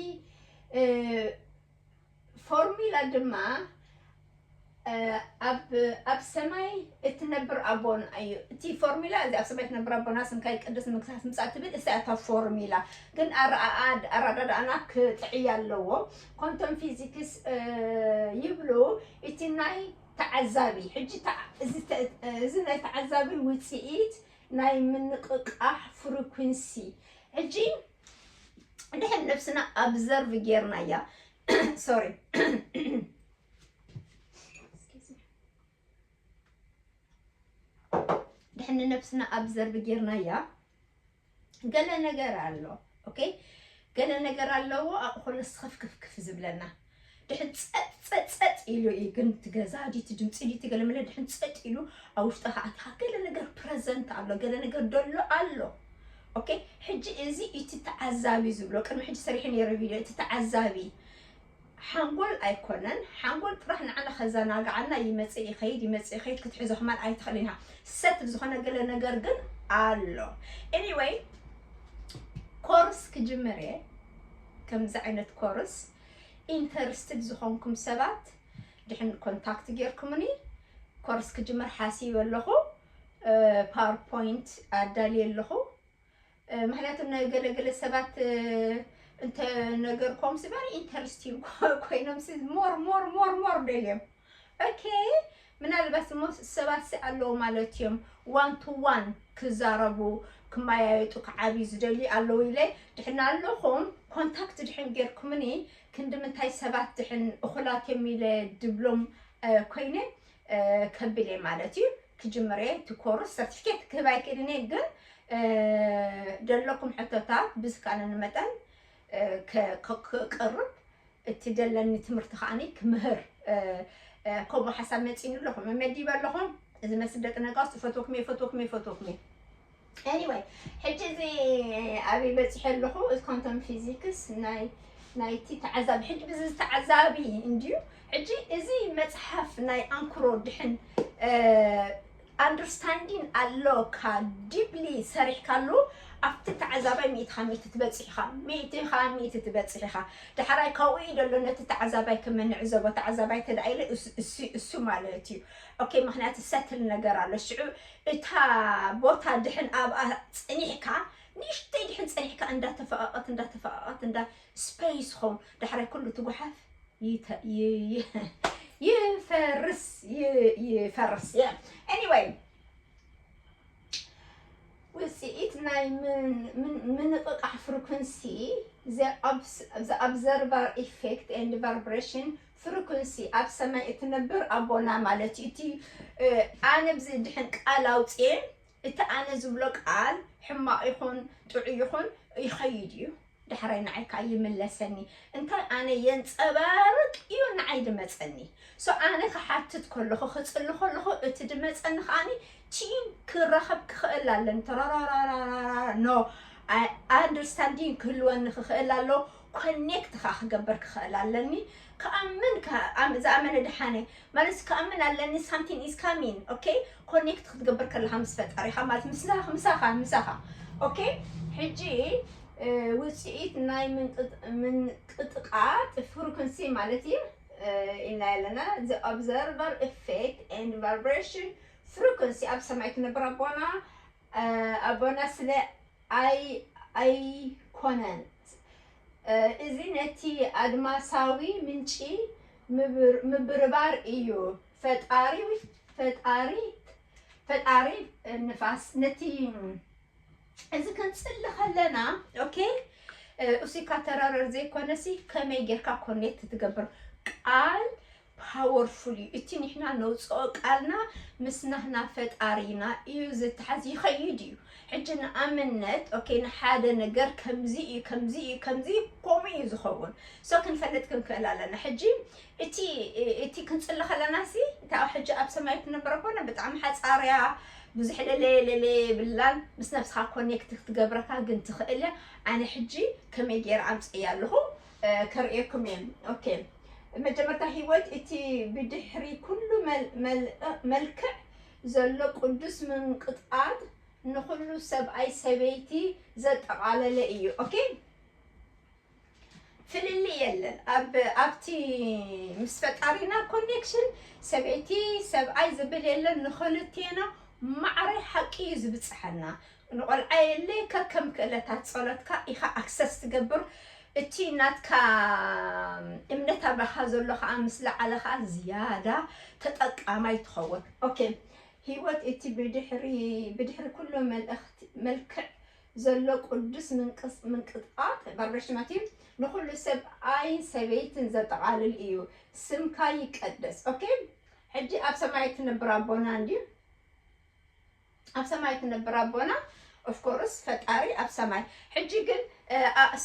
ፎርሙላ ድማ ኣብ ኣብ ሰማይ እትነብር ኣቦና እዩ። እቲ ፎርሙላ እዚ ኣብ ሰማይ እትነብር ኣቦና ስምካ ይቀደስ መንግስትካ ትምጻእ ትብል እሳ እታ ፎርሙላ። ግን ኣረዳድኣና ክጥዕይ ኣለዎ። ኮንቶም ፊዚክስ ይብሉ እቲ ናይ ተዓዛቢ ሕጂ እዚ ናይ ተዓዛቢ ውፅኢት ናይ ምንቅቃሕ ፍሪኩንሲ። ሕጂ ድሕን ነብስና ኣብዘርቭ ጌርናያ ሶሪ ድሕን ነብስና ኣብዘርቭ ጌርናያ ገለ ነገር ኣሎ። ኦኬ፣ ገለ ነገር ኣለዎ ኣቕኮሎ ስኸፍክፍክፍ ዝብለና። ድሕን ጸጥ ጸጥ ጸጥ ኢሉ እዩ ግን ትገዛ ዲቲ ድምፂ ዲቲ ገለ መለ ድሕን ጸጥ ኢሉ ኣብ ውሽጢ ከኣቲካ ገለ ነገር ፕረዘንት ኣሎ፣ ገለ ነገር ደሎ ኣሎ። ኦኬ፣ ሕጂ እዚ እቲ ተዓዛቢ ዝብሎ ቅድሚ ሕጂ ሰሪሑ ነይረ ቪድዮ። እቲ ተዓዛቢ ሓንጎል ኣይኮነን። ሓንጎል ጥራሕ ንዓና ከዘናግዓና ይመጽእ ይኸይድ ይመጽእ ይኸይድ ክትሕዞ ክማን ኣይትኽእልን ኢኻ። ሰት ዝኾነ ገለ ነገር ግን ኣሎ። ኤኒወይ ኮርስ ክጅምር እየ። ከምዚ ዓይነት ኮርስ ኢንተርስትድ ዝኾንኩም ሰባት ድሕን ኮንታክት ጌርኩምኒ ኮርስ ክጅምር ሓሲብ ኣለኹ። ፓወርፖይንት ኣዳልየ ኣለኹ። ምክንያቱ ናይ ገለገለ ሰባት እንተ ነገርኮም ሲ very interesting ኮይኖም ሲ more more more more ደልዮም። ኦኬ፣ ምናልባት ሞ ሰባት ሲ ኣለዉ ማለት እዮም one to one ክዛረቡ ክመያየጡ ክዓብዩ ዝደልዩ ኣለዉ ኢለ ድሕና ኣለኹም። ኮንታክት ድሕን ጌርኩምኒ ክንዲ ምንታይ ሰባት ድሕን እኹላት እዮም ኢለ ድብሎም ኮይነ ከብል እየ ማለት እዩ። ክጅምር እየ እቲ ኮርስ። ሰርቲፊኬት ክህብ ኣይክእልን እየ ግን ደለኩም ሕቶታት ብዝከኣለኒ መጠን ክቅርብ እቲ ደለኒ ትምህርቲ ከዓኒ ክምህር ከምኡ ሓሳብ መፂኒ ኣለኹም መመዲበ ኣለኹም። እዚ መስደጥ ነጋስ ፈትወኩም እየ ፈትወኩም እየ ፈትወኩም እየ። ኤኒወይ ሕጂ እዚ ኣበይ በፂሐ ኣለኹ? እዚ ኳንቶም ፊዚክስ ናይ ናይቲ ተዓዛቢ ሕጂ ብዚ ተዓዛቢ እንድዩ። ሕጂ እዚ መፅሓፍ ናይ ኣንክሮ ድሕን ኣንደርስታንዲን ኣሎካ ዲፕሊ ሰሪሕካሉ ኣብቲ ተዓዛባይ ሚእትኻ ሚእቲ ትበፅሕ ኢኻ። ሚእትኻ ሚእቲ ትበፅሕ ኢኻ። ዳሕራይ ካብኡ እዩ ደሎ ነቲ ተዓዛባይ ክመንዕዘቦ ተዓዛባይ ተደኣ ኢለ እሱ ማለት እዩ። ኦኬ፣ ምክንያቱ ሰትል ነገር ኣሎ። ሽዑ እታ ቦታ ድሕን ኣብኣ ፀኒሕካ ንእሽተይ ድሕን ፀኒሕካ እንዳተፈቐቐት እንዳተፈቐቐት እንዳ ስፔስ ኾን ዳሕራይ ኩሉ ትጉሓፍ ይፈርስ ይፈርስ። ኤኒወይ ውፅኢት ናይ ምንቕቓሕ ፍሪኩንሲ the observer effect and vibration ፍሪኩንሲ ኣብ ሰማይ እትነብር ኣቦና ማለት እዩ። እቲ ኣነ ብዚ ድሕን ቃል ኣውፅኤ እቲ ኣነ ዝብሎ ቃል ሕማቕ ይኹን ጥዑይ ይኹን ይኸይድ እዩ። ዳሕራይ ንዓይ ከዓ ይምለሰኒ። እንታይ ኣነ የንፀባርቅ እዩ ንዓይ ድመፀኒ። ሶ ኣነ ክሓትት ከለኹ ክፅሊ ከለኹ እቲ ድመፀኒ ከዓኒ ቲን ክረኸብ ክኽእል ኣለኒ ተራራራራራ ኖ ኣንደርስታንዲንግ ክህልወኒ ክኽእል ኣሎ። ኮኔክት ከዓ ክገብር ክኽእል ኣለኒ። ክኣምን ዝኣመነ ድሓነ ማለት ክኣምን ኣለኒ ሳምቲንግ ኢዝ ካሚን ኦኬ። ኮኔክት ክትገብር ከለካ ምስ ፈጣሪካ ማለት ምስናካ ምሳካ ምሳካ ኦኬ። ሕጂ ውፅኢት ናይ ምንቅጥቃጥ ፍሪኩንሲ ማለት እዩ ኢልና ኣለና። The observer effect and vibration frequency ኣብ ሰማይ ትነብር ኣቦና ኣቦና ስለ ኣይኮነን። እዚ ነቲ ኣድማሳዊ ምንጪ ምብርባር እዩ። ፈጣሪ ፈጣሪ ፈጣሪ ንፋስ ነቲ እዚ ክንፅሊ ከለና ኦኬ እሱ ካተራረር ዘይኮነሲ ከመይ ጌርካ ኮኔክት ትገብር ቃል ፓወርፉል እዩ። እቲ ንሕና ነውፅኦ ቃልና ምስ ናህና ፈጣሪና እዩ ዝተሓዝ ይኸይድ እዩ። ሕጂ ንኣብነት ኦኬ ንሓደ ነገር ከምዚ እዩ ከምዚ እዩ ከምዚ እዩ ከምኡ እዩ ዝኸውን ሶ ክንፈልጥ ክንክእል ኣለና። ሕጂ እቲ እቲ ክንፅሊ ከለና ሲ እታ ሕጂ ኣብ ሰማይ ትነብረ ኮነ ብጣዕሚ ሓፃርያ ብዙሕ ለለ ለለ የብላን ምስ ነብስኻ ኮኔክት ክትገብረካ ግን ትኽእል እያ። ኣነ ሕጂ ከመይ ገይረ ኣምፅእያ ኣለኹ ከርእየኩም እየ። ኦኬ መጀመርታ ህይወት እቲ ብድሕሪ ኩሉ መልክዕ ዘሎ ቅዱስ ምንቅጥቃጥ ንኹሉ ሰብኣይ ሰበይቲ ዘጠቓለለ እዩ። ኦኬ ፍልልይ የለን። ኣብ ኣብቲ ምስ ፈጣሪና ኮኔክሽን ሰበይቲ ሰብኣይ ዝብል የለን። ንኽልቴና ማዕረ ሓቂ እዩ ዝብፅሐና። ንቆልዓ የለ ከከም ክእለታት ጸሎትካ ኢኻ ኣክሰስ ትገብር። እቲ ናትካ እምነት ኣባኻ ዘሎ ከዓ ምስ ለዓለ ከዓ ዝያዳ ተጠቃማይ ትኸውን። ኦኬ፣ ህይወት እቲ ብድሕሪ ብድሕሪ ኩሉ መልእኽቲ መልክዕ ዘሎ ቅዱስ ምንቅስ ምንቅጥቃጥ ባርበሽማቲ ንኹሉ ሰብ ኣይ ሰበይትን ዘጠቓልል እዩ። ስምካ ይቀደስ። ኦኬ፣ ሕጂ ኣብ ሰማይ ትነብር ኣቦና እንድዩ። ኣብ ሰማይ ትነብር ኣቦና ኦፍኮርስ ፈጣሪ ኣብ ሰማይ። ሕጂ ግን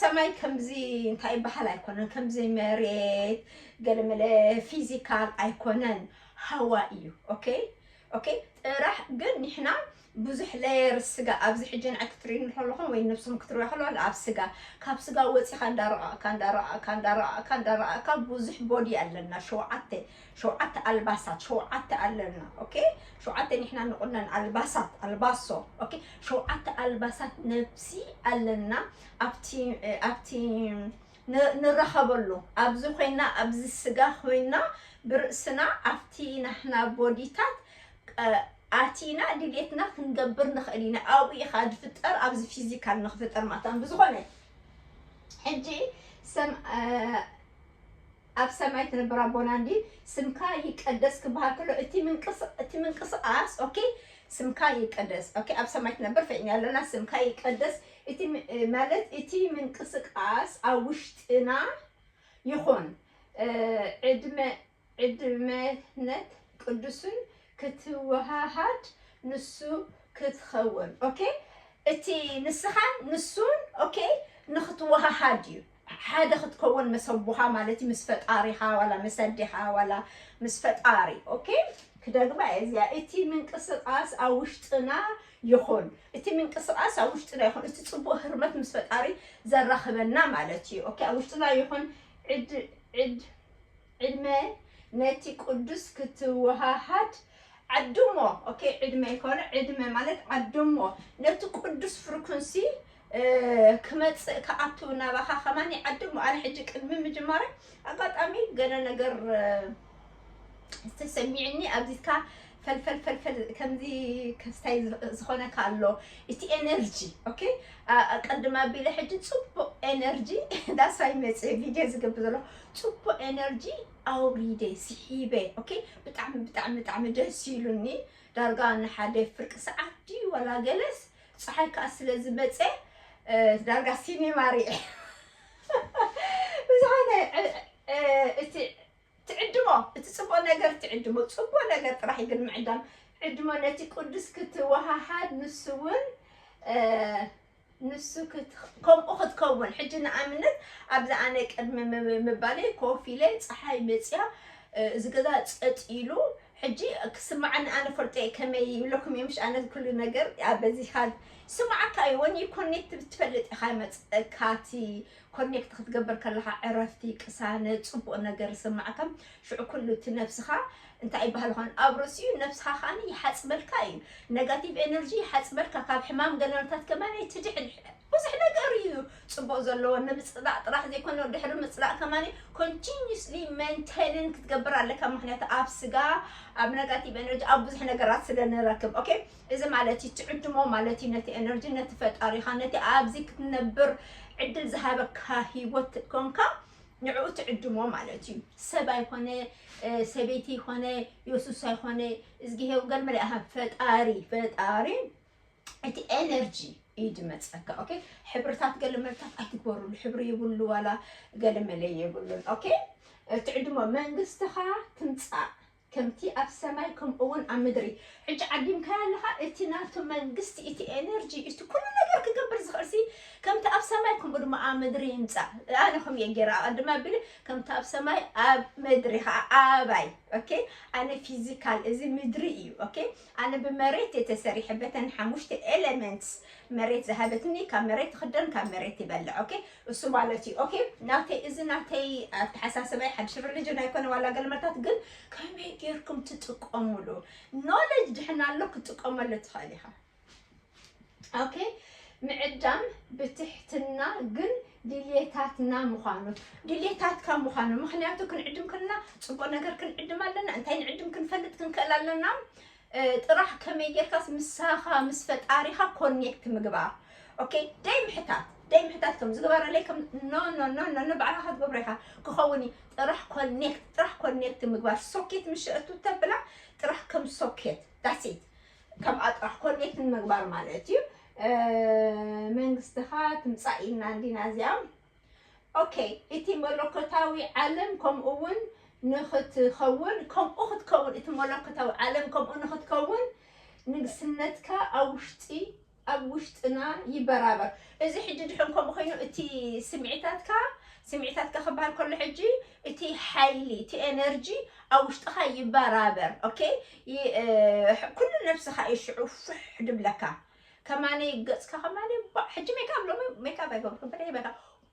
ሰማይ ከምዚ እንታይ ይበሃል ኣይኮነን፣ ከምዚ መሬት ገለመለ ፊዚካል ኣይኮነን፣ ሃዋ እዩ። ኦኬ ኦኬ። ጥራሕ ግን ንሕና ብዙሕ ሌየር ስጋ ኣብዚ ሕጂ ንዓይ ክትሪእኒ ከለኹም ወይ ነብስኹም ክትሪእዋ ከለኹም ኣብ ስጋ፣ ካብ ስጋ ወፂኻ እንዳረቐቕካ እንዳረቐቕካ እንዳረቐቕካ እንዳረቐቕካ ብዙሕ ቦዲ ኣለና። ሸውዓተ ሸውዓተ ኣልባሳት ሸውዓተ ኣለና። ኦኬ፣ ሸውዓተ ንሕና ንቑነን ኣልባሳት ኣልባሶ። ኦኬ፣ ሸውዓተ ኣልባሳት ነብሲ ኣለና። ኣብቲ ኣብቲ ንረኸበሉ ኣብዚ ኮይና ኣብዚ ስጋ ኮይና ብርእስና ኣብቲ ናህና ቦዲታት ኣቲና ድሌትና ክንገብር ንኽእል ኢና። ኣብኡ ኢኻ ዝፍጠር ኣብዚ ፊዚካል ንኽፍጠር ማታን ብዝኾነ ሕጂ ሰም ኣብ ሰማይ ትነብር ኣቦና እንዲ ስምካ ይቀደስ ክበሃል ከሎ እቲ ምንቅስቃስ ኦኬ፣ ስምካ ይቀደስ ኦኬ። ኣብ ሰማይ ትነብር ፈኢና ኣለና። ስምካ ይቀደስ እቲ ማለት እቲ ምንቅስቃስ ኣብ ውሽጥና ይኹን ዕድመ ዕድመነት ቅዱስን ክትወሃሃድ ንሱ ክትኸውን ኦኬ። እቲ ንስኻን ንሱን ኦኬ ንክትወሃሃድ እዩ። ሓደ ክትከውን መሰቡኻ ማለት እዩ ምስ ፈጣሪኻ ዋላ ምስ ኣዴኻ ዋላ ምስ ፈጣሪ ኦኬ። ክደግማ እየ እዚኣ እቲ ምንቅስቃስ ኣብ ውሽጥና ይኹን እቲ ምንቅስቃስ ኣብ ውሽጥና ይኹን እቲ ፅቡቅ ህርመት ምስ ፈጣሪ ዘራኽበና ማለት እዩ። ኦኬ ኣብ ውሽጥና ይኹን ዕድ ዕድ ዕድመ ነቲ ቅዱስ ክትወሃሃድ ዓድሞ ኦኬ ዕድመ ይኮነ ዕድመ ማለት ዓድሞ ነቲ ቅዱስ ፍሪኩንሲ ክመፅእ ክኣቱ ናባኻ ከማን ይዓድሞ። ኣነ ሕጂ ቅድሚ ምጅማረ ኣጋጣሚ ገለ ነገር ተሰሚዕኒ ኣብዚትካ ፈልፈል ፈልፈል ከምዚ ክስታይ ዝኾነካ ኣሎ እቲ ኤነርጂ ኦኬ። ቀድማ ቢለ ሕጂ ፅቡቅ ኤነርጂ ዳሳይ መፅእ ቪድዮ ዝገብር ዘሎ ፅቡቅ ኤነርጂ ኣውሪደ ስሒበ ኦኬ። ብጣዕሚ ብጣዕሚ ብጣዕሚ ደስ ኢሉኒ። ዳርጋ ንሓደ ፍርቂ ሰዓት ድዩ ዋላ ገለስ ፀሓይ ከዓ ስለ ዝመፀ ዳርጋ ሲኒማ ሪኤ ብዝኾነ እቲ ትዕድሞ እቲ ፅቡቅ ነገር ትዕድሞ ፅቡቅ ነገር ጥራሕ ግን ምዕዳም ዕድሞ ነቲ ቅዱስ ክትወሃሃድ ንሱ እውን ንሱ ከምኡ ክትከውን ሕጂ ንኣብነት ኣብዚ ኣነ ቅድሚ ምባለይ ኮፍ ኢለ ፀሓይ መፅያ እዚ ገዛ ፀጥ ኢሉ ሕጂ ክስማዓኒ ኣነ ፈልጦ እየ ከመይ ይብለኩም እየ ምሽ ኣነ ኩሉ ነገር በዚኻ ስማዓካ እዩ ወን ኮኔክት ብትፈልጥ ኢኻ መፀካቲ ኮኔክት ክትገብር ከለኻ ዕረፍቲ ቅሳነ ፅቡቅ ነገር ይስማዓካ። ሽዑ ኩሉ እቲ ነብስኻ እንታይ ይበሃል ኾን ኣብ ርእሲኡ ነብስኻ ከዓኒ ይሓፅበልካ እዩ። ነጋቲቭ ኤነርጂ ይሓፅበልካ ካብ ሕማም ገለመታት ከማን ትድሕን። ብዙሕ ነገር እዩ ፅቡቅ ዘለዎ ንምፅላእ ጥራሕ ዘይኮነ ድሕሪ ምፅላእ ከማን ኮንቲኒስሊ መንቴንን ክትገብር ኣለካ። ምክንያቱ ኣብ ስጋ ኣብ ነጋቲቭ ኤነርጂ ኣብ ብዙሕ ነገራት ስለ ንረክብ ኦኬ። እዚ ማለት እዩ ትዕድሞ ማለት እዩ ነቲ ኤነርጂ ነቲ ፈጣሪኻ ነቲ ኣብዚ ክትነብር ዕድል ዝሃበካ ህይወት ኮንካ ንዕኡ ትዕድሞ ማለት እዩ። ሰብ ኣይኮነ ሰበይቲ ይኮነ የሱስ ኣይኮነ እዝጊሄው ገልመለ ኣሃ ፈጣሪ ፈጣሪ እቲ ኤነርጂ እዩ ዝመፀካ ኦኬ። ሕብርታት ገለመለታት ኣይትግበሩሉ ሕብሪ ይብሉ ዋላ ገለመለ የብሉን ኦኬ። ትዕድሞ መንግስትኻ ትምፃእ ከምቲ ኣብ ሰማይ ከምኡ እውን ኣብ ምድሪ። ሕጂ ዓዲምካዮ ኣለኻ እቲ ናቱ መንግስቲ እቲ ኤነርጂ እቲ ኩሉ ነገር ክገብር ዝኽእል ሲ ከምቲ ኣብ ሰማይ ከምኡ ድማ ኣብ ምድሪ ይምፃእ። ኣነ ከም እየ ገይረ ኣቐድም ኣቢለ ከምቲ ኣብ ሰማይ ኣብ ምድሪ ከዓ ኣባይ ኦኬ። ኣነ ፊዚካል እዚ ምድሪ እዩ ኦኬ። ኣነ ብመሬት እየ ተሰሪሐ በተን ሓሙሽተ ኤሌመንትስ መሬት ዝሃበትኒ ካብ መሬት ይኽደን ካብ መሬት ይበልዕ ኦኬ። እሱ ማለት እዩ ኦኬ። ናተይ እዚ ናተይ ኣተሓሳሰባይ ሓድሽ ሪሊጅን ኣይኮነ ዋላ ገልመታት ግን ከመይ ጌርኩም ትጥቀሙሉ ኖሌጅ ድሕና ኣሎ ክትጥቀመሉ ትኽእል ኢኻ። ኦኬ ምዕዳም ብትሕትና ግን ድሌታትና ምዃኑ ድሌታትካ ምዃኑ ምክንያቱ ክንዕድም ከለና ፅቡቅ ነገር ክንዕድም ኣለና እንታይ ንዕድም ክንፈልጥ ክንክእል ኣለና ጥራሕ ከመይ ጌርካስ ምሳኻ ምስ ፈጣሪኻ ኮኔክት ምግባር okay ደይ ምሕታት ደይ ምሕታት ከም ዝግበረለይ ከም no no no no no ባዕልኻ ክትገብሮ ኢኻ ክኸውን እዩ ጥራሕ ኮኔክት ጥራሕ ኮኔክት ምግባር ሶኬት ምሸእቱ ተብላ ጥራሕ ከም ሶኬት that's it ከምኣ ጥራሕ ኮኔክት ንምግባር ማለት እዩ መንግስትኻ ትምፃእ ኢልና እንዲና እዚኣ okay እቲ መለኮታዊ ዓለም ከምኡ እውን ንክትኸውን ከምኡ ክትከውን እቲ መለኮታዊ ዓለም ከምኡ ንክትከውን ንግስነትካ ኣብ ውሽጢ ኣብ ውሽጥና ይበራበር እዚ ሕጂ ድሕን ከምኡ ኮይኑ እቲ ስምዒታትካ ስምዒታትካ ክበሃል ከሎ ሕጂ እቲ ሓይሊ እቲ ኤነርጂ ኣብ ውሽጥኻ ይበራበር okay ኩሉ ነብስኻ እዩ ሽዑ ፍሕ ድብለካ ከማነይ ገፅካ ከማነይ ባዕ ሕጂ ሜካፕ ሎሚ ሜካፕ ኣይገብርኩ በደ ይበካ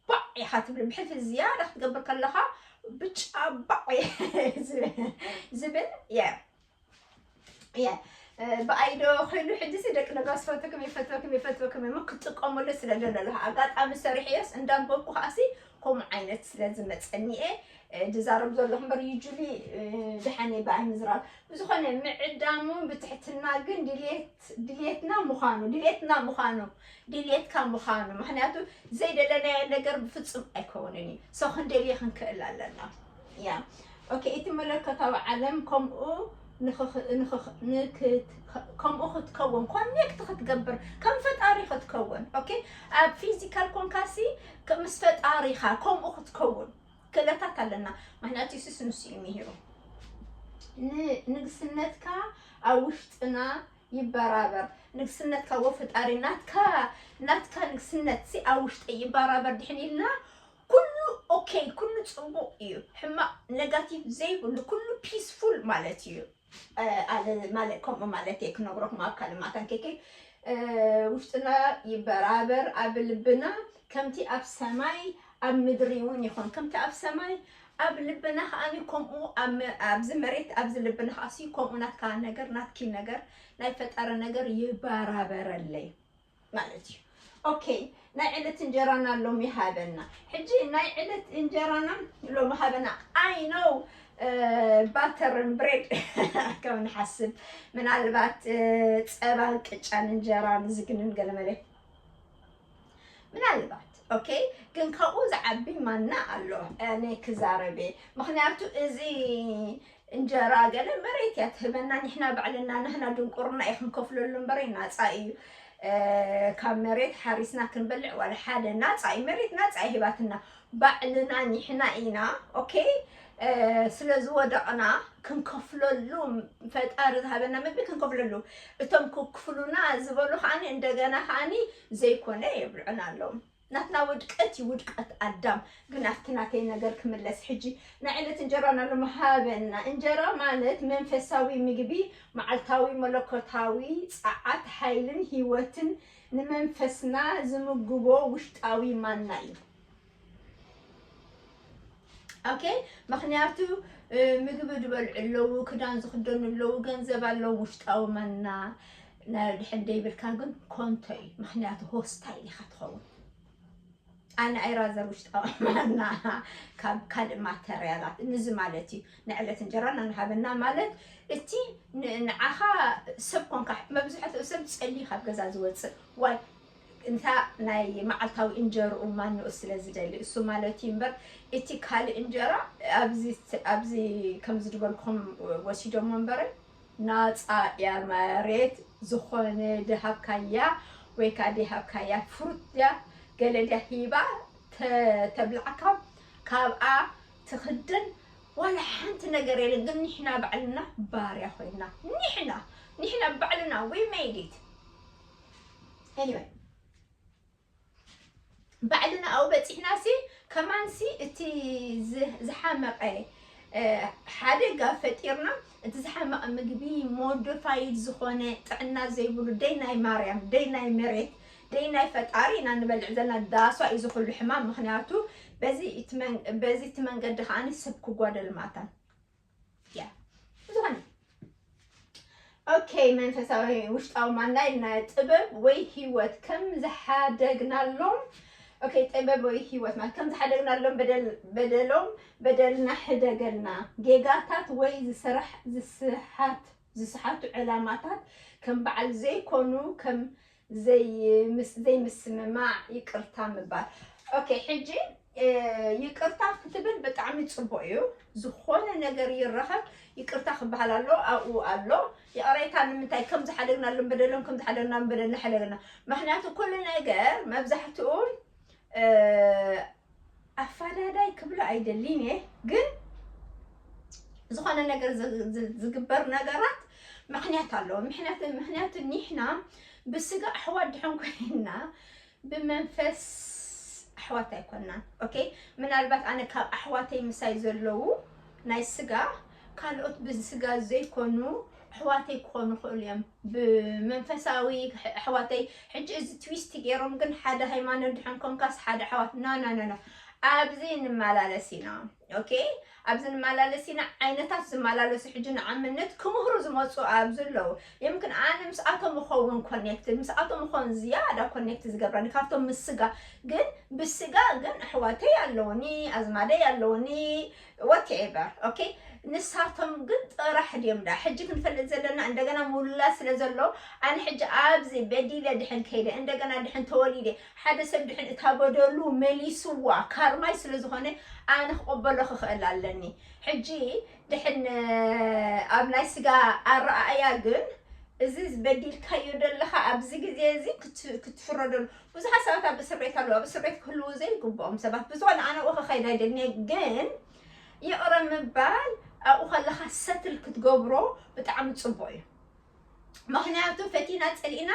ባዕ ኢኻ ትብል ብሕልፊ ዝያዳ ክትገብር ከለኻ ብጫ ባዕ ዝብል የ የ ብኣይ ዶ ኮይኑ ሕጂ ሲ ደቂ ነጋስ ፈትክም ይፈትወክም ይፈትወክም እሞ ክትጥቀመሉ ስለ ደለለኹ ኣጋጣሚ ሰሪሐዮስ እንዳንበብኩ ከዓሲ ከምኡ ዓይነት ስለ ዝመፀኒ እየ ድዛረብ ዘለኹ እምበር ዩጁሊ ድሓን እየ ብኣይ ምዝራብ ብዝኾነ ምዕዳሙ ብትሕትና ግን ድሌት ድሌትና ምዃኑ ድሌትና ምዃኑ ድሌትካ ምዃኑ ምክንያቱ ዘይደለናዮ ነገር ብፍፁም ኣይከውንን እዩ ሰው ክንደልየ ክንክእል ኣለና ያ okay እቲ መለኮታዊ ዓለም ከምኡ ከምኡ ክትከውን ኮኔክት ክትገብር ከም ፈጣሪ ክትከውን okay ኣብ ፊዚካል ኮንካሲ ምስ ፈጣሪኻ ከምኡ ክትከውን ክእለታት ኣለና ምክንያቱ የሱስ ንሱ እዩ ምሂሩ ንግስነትካ ኣብ ውሽጥና ይበራበር ንግስነትካ ወፈጣሪ ናትካ ናትካ ንግስነት ሲ ኣብ ውሽጠይ ይበራበር ድሕን ኢልና ኩሉ okay ኩሉ ፅቡቅ እዩ ሕማቅ negative ዘይብሉ ኩሉ peaceful ማለት እዩ ኣለ ማለት ከምኡ ማለት እየ ክነግረኩም ኣብ ካልእ ማእታን ኬኬ ውሽጥና ይበራበር ኣብ ልብና ከምቲ ኣብ ሰማይ ኣብ ምድሪ እውን ይኹን ከምቲ ኣብ ሰማይ ኣብ ልብና ከዓኒ ከምኡ ኣብዚ መሬት ኣብዚ ልብና ከዓሲ ከምኡ ናትካ ነገር ናትኪ ነገር ናይ ፈጣሪ ነገር ይበራበረለይ ማለት እዩ okay ናይ ዕለት እንጀራና ሎሚ ሃበና ሕጂ ናይ ዕለት እንጀራና ሎሚ ሃበና I know ባተርን ብሬድ ከም ንሓስብ ምናልባት ፀባን ቅጫን እንጀራን ዝግንን ገለመለ ምናልባት okay ግን ካብኡ ዝዓቢ ማና ኣሎ ኣነ ክዛረብ እየ ምክንያቱ እዚ እንጀራ ገለ መሬት እያ ትህበና ንሕና ባዕልና ንህና ድንቁርና እዩ ክንከፍለሉ እምበር ናፃ እዩ ካብ መሬት ሓሪስና ክንበልዕ ዋላ ሓደ ናፃ እዩ መሬት ናፃ እዩ ሂባትና ባዕልና ንሕና ኢና okay ስለ ዝወደቕና ክንከፍለሉ ፈጣሪ ዝሃበና ምግቢ ክንከፍለሉ እቶም ክክፍሉና ዝበሉ ከዓኒ እንደገና ከዓኒ ዘይኮነ የብልዑና ኣለዉ ናትና ውድቀት እዩ ውድቀት ኣዳም ግን ኣብቲ ናተይ ነገር ክምለስ ሕጂ ናይ ዕለት እንጀራና ንምሃበና እንጀራ ማለት መንፈሳዊ ምግቢ መዓልታዊ መለኮታዊ ጸዓት ሓይልን ህይወትን ንመንፈስና ዝምግቦ ውሽጣዊ ማና እዩ okay ምክንያቱ ምግቢ ዝበልዑ ኣለዉ ክዳን ዝክደኑ ኣለዉ ገንዘብ ኣለዉ ውሽጣዊ ማና ድሕን ደይብልካ ግን ኮንቶ እዩ ምክንያቱ ሆስታይል ኢካ ትኸውን ኣነ ኣይራዘር ውሽጣዊ ማና ካብ ካልእ ማተርያላት ንዚ ማለት እዩ ንዕለት እንጀራና ንሃበና ማለት እቲ ንዓኻ ሰብ ኮንካ መብዝሕትኡ ሰብ ፀሊ ካብ ገዛ ዝወፅእ ዋይ እንታ ናይ መዓልታዊ እንጀርኡ ማንኡ ስለ ዝደሊ እሱ ማለት እዩ እምበር እቲ ካልእ እንጀራ ኣብዚ ኣብዚ ከም ዝድበልኩም ወሲዶሞ እምበረ ናፃ እያ መሬት ዝኾነ ድሃብካያ ወይ ከዓ ድሃብካያ ፍሩት ድያ ገለ ድያ ሂባ ተብልዓካ ካብኣ ትኽደን ዋላ ሓንቲ ነገር የለን ግን ንሕና ባዕልና ባርያ ኮይና ንሕና ንሕና ባዕልና we made it anyway ባዕልና ኣብኡ በፂሕና ሲ ከማን ሲ እቲ ዝሓመቀ ሓደጋ ፈጢርና እቲ ዝሓመቀ ምግቢ ሞዲፋይድ ዝኾነ ጥዕና ዘይብሉ ደይ ናይ ማርያም ደይ ናይ መሬት ደይ ናይ ፈጣሪ ኢና ንበልዕ ዘለና ዳሷ እዩ ዝኩሉ ሕማም ምክንያቱ በዚ እቲ መንገዲ ከዓ ሰብ ክጓደል ማታን ያ ዝኾነ okay መንፈሳዊ ውሽጣዊ ማና ኢልና ጥበብ ወይ ህይወት ከም ዝሓደግናሎም ኦኬ፣ ጥበብ ወይ ህይወት ማለት ከም ዝሓደግናሎም በደል-፣ በደሎም በደልና ሕደገልና። ጌጋታት ወይ ዝስራሕ-፣ ዝስሓት-፣ ዝስሓቱ ዕላማታት ከም በዓል ዘይኮኑ፣ ከም ዘይምስ-፣ ዘይምስምማዕ ይቅርታ ምባል። ኦኬ፣ ሕጂ፣ እ፣ ይቅርታ ክትብል ብጣዕሚ ጽቡቅ እዩ። ዝኾነ ነገር ይረኸብ፣ ይቅርታ ክበሃል ኣሎ፣ ኣብኡ ኣሎ። ይቕሬታ ንምንታይ? ከም ዝሓደግናሎም በደሎም፣ ከም ዝሓደግናሎም በደልና ሓደግና። ምኽንያቱ ኩሉ ነገር መብዛሕትኡ፣ እ፣ ኣፋዳዳይ ክብሎ ኣይደልን እየ፣ ግን ዝኾነ ነገር ዝ-፣ ዝ-፣ ዝግበር ነገራት ምኽንያት ኣለዎ። ምኽንያቱ፣ ምኽንያቱ ኒሕና ብስጋ ኣሕዋት ድሕን ኮይንና ብመንፈስ ኣሕዋት ኣይኮናን። ኦኬ፣ ምናልባት ኣነ ካብ ኣሕዋተይ ምሳይ ዘለዉ ናይ ስጋ ካልኦት ብስጋ ዘይኮኑ ኣሕዋተይ ክኾኑ ይኽእሉ እዮም። ብመንፈሳዊ ኣሕዋተይ፣ ሕጂ እዚ ትዊስት ገይሮም ግን ሓደ ሃይማኖት ድሕን ኮንካስ ሓደ ኣሕዋት፣ ና፣ ና፣ ና፣ ና። ኣብዚ ንመላለስ ኢና። ኦኬ፣ ኣብዚ ንመላለስ ኢና። ዓይነታት ዝመላለሱ ሕጂ ንዓመነት ክምህሩ ዝመጹ ኣብዚ ኣለዉ። የምክን ኣነ ምስኣቶም እኸውን ኮኔክትድ፣ ምስኣቶም እኸውን ዝያዳ ኮኔክት ዝገብረኒ ካብቶም ምስ ስጋ። ግን ብስጋ ግን ኣሕዋተይ ኣለዉኒ፣ ኣዝማደይ ኣለዉኒ፣ ዋትኤቨር። ኦኬ፣ ንሳቶም ግን ጥራሕ ድዮም ዳ ሕጂ ክንፈልጥ ዘለና? እንደገና ምውላድ ስለ ዘሎ፣ ኣነ ሕጂ ኣብዚ በዲለ ድሕን ከይደ፣ እንደገና ድሕን ተወሊደ፣ ሓደ ሰብ ድሕን እታ በደሉ መሊስዋ ካርማይ ስለ ዝኾነ፣ ኣነ ክቕበሎ ክኽእል ኣለኒ። ሕጂ ድሕን ኣብ ናይ ስጋ ኣረኣእያ ግን እዚ ዝበዲልካዮ ዘለኻ ኣብዚ ግዜ እዚ ክት-፣ ክትፍረደሉ። ብዙሓት ሰባት ኣብ እስር ቤት ኣለዉ። ኣብ እስር ቤት ክህልዉ ዘይግብኦም ሰባት። ብዝኾነ ኣነ ኣብኡ ክኸይድ ኣይደልን እየ፣ ግን ይቕረ ምባል ኣብኡ ከለኻ ሰትል ክትገብሮ ብጣዕሚ ጽቡቕ እዩ። ምኽንያቱ ፈቲና ጸሊእና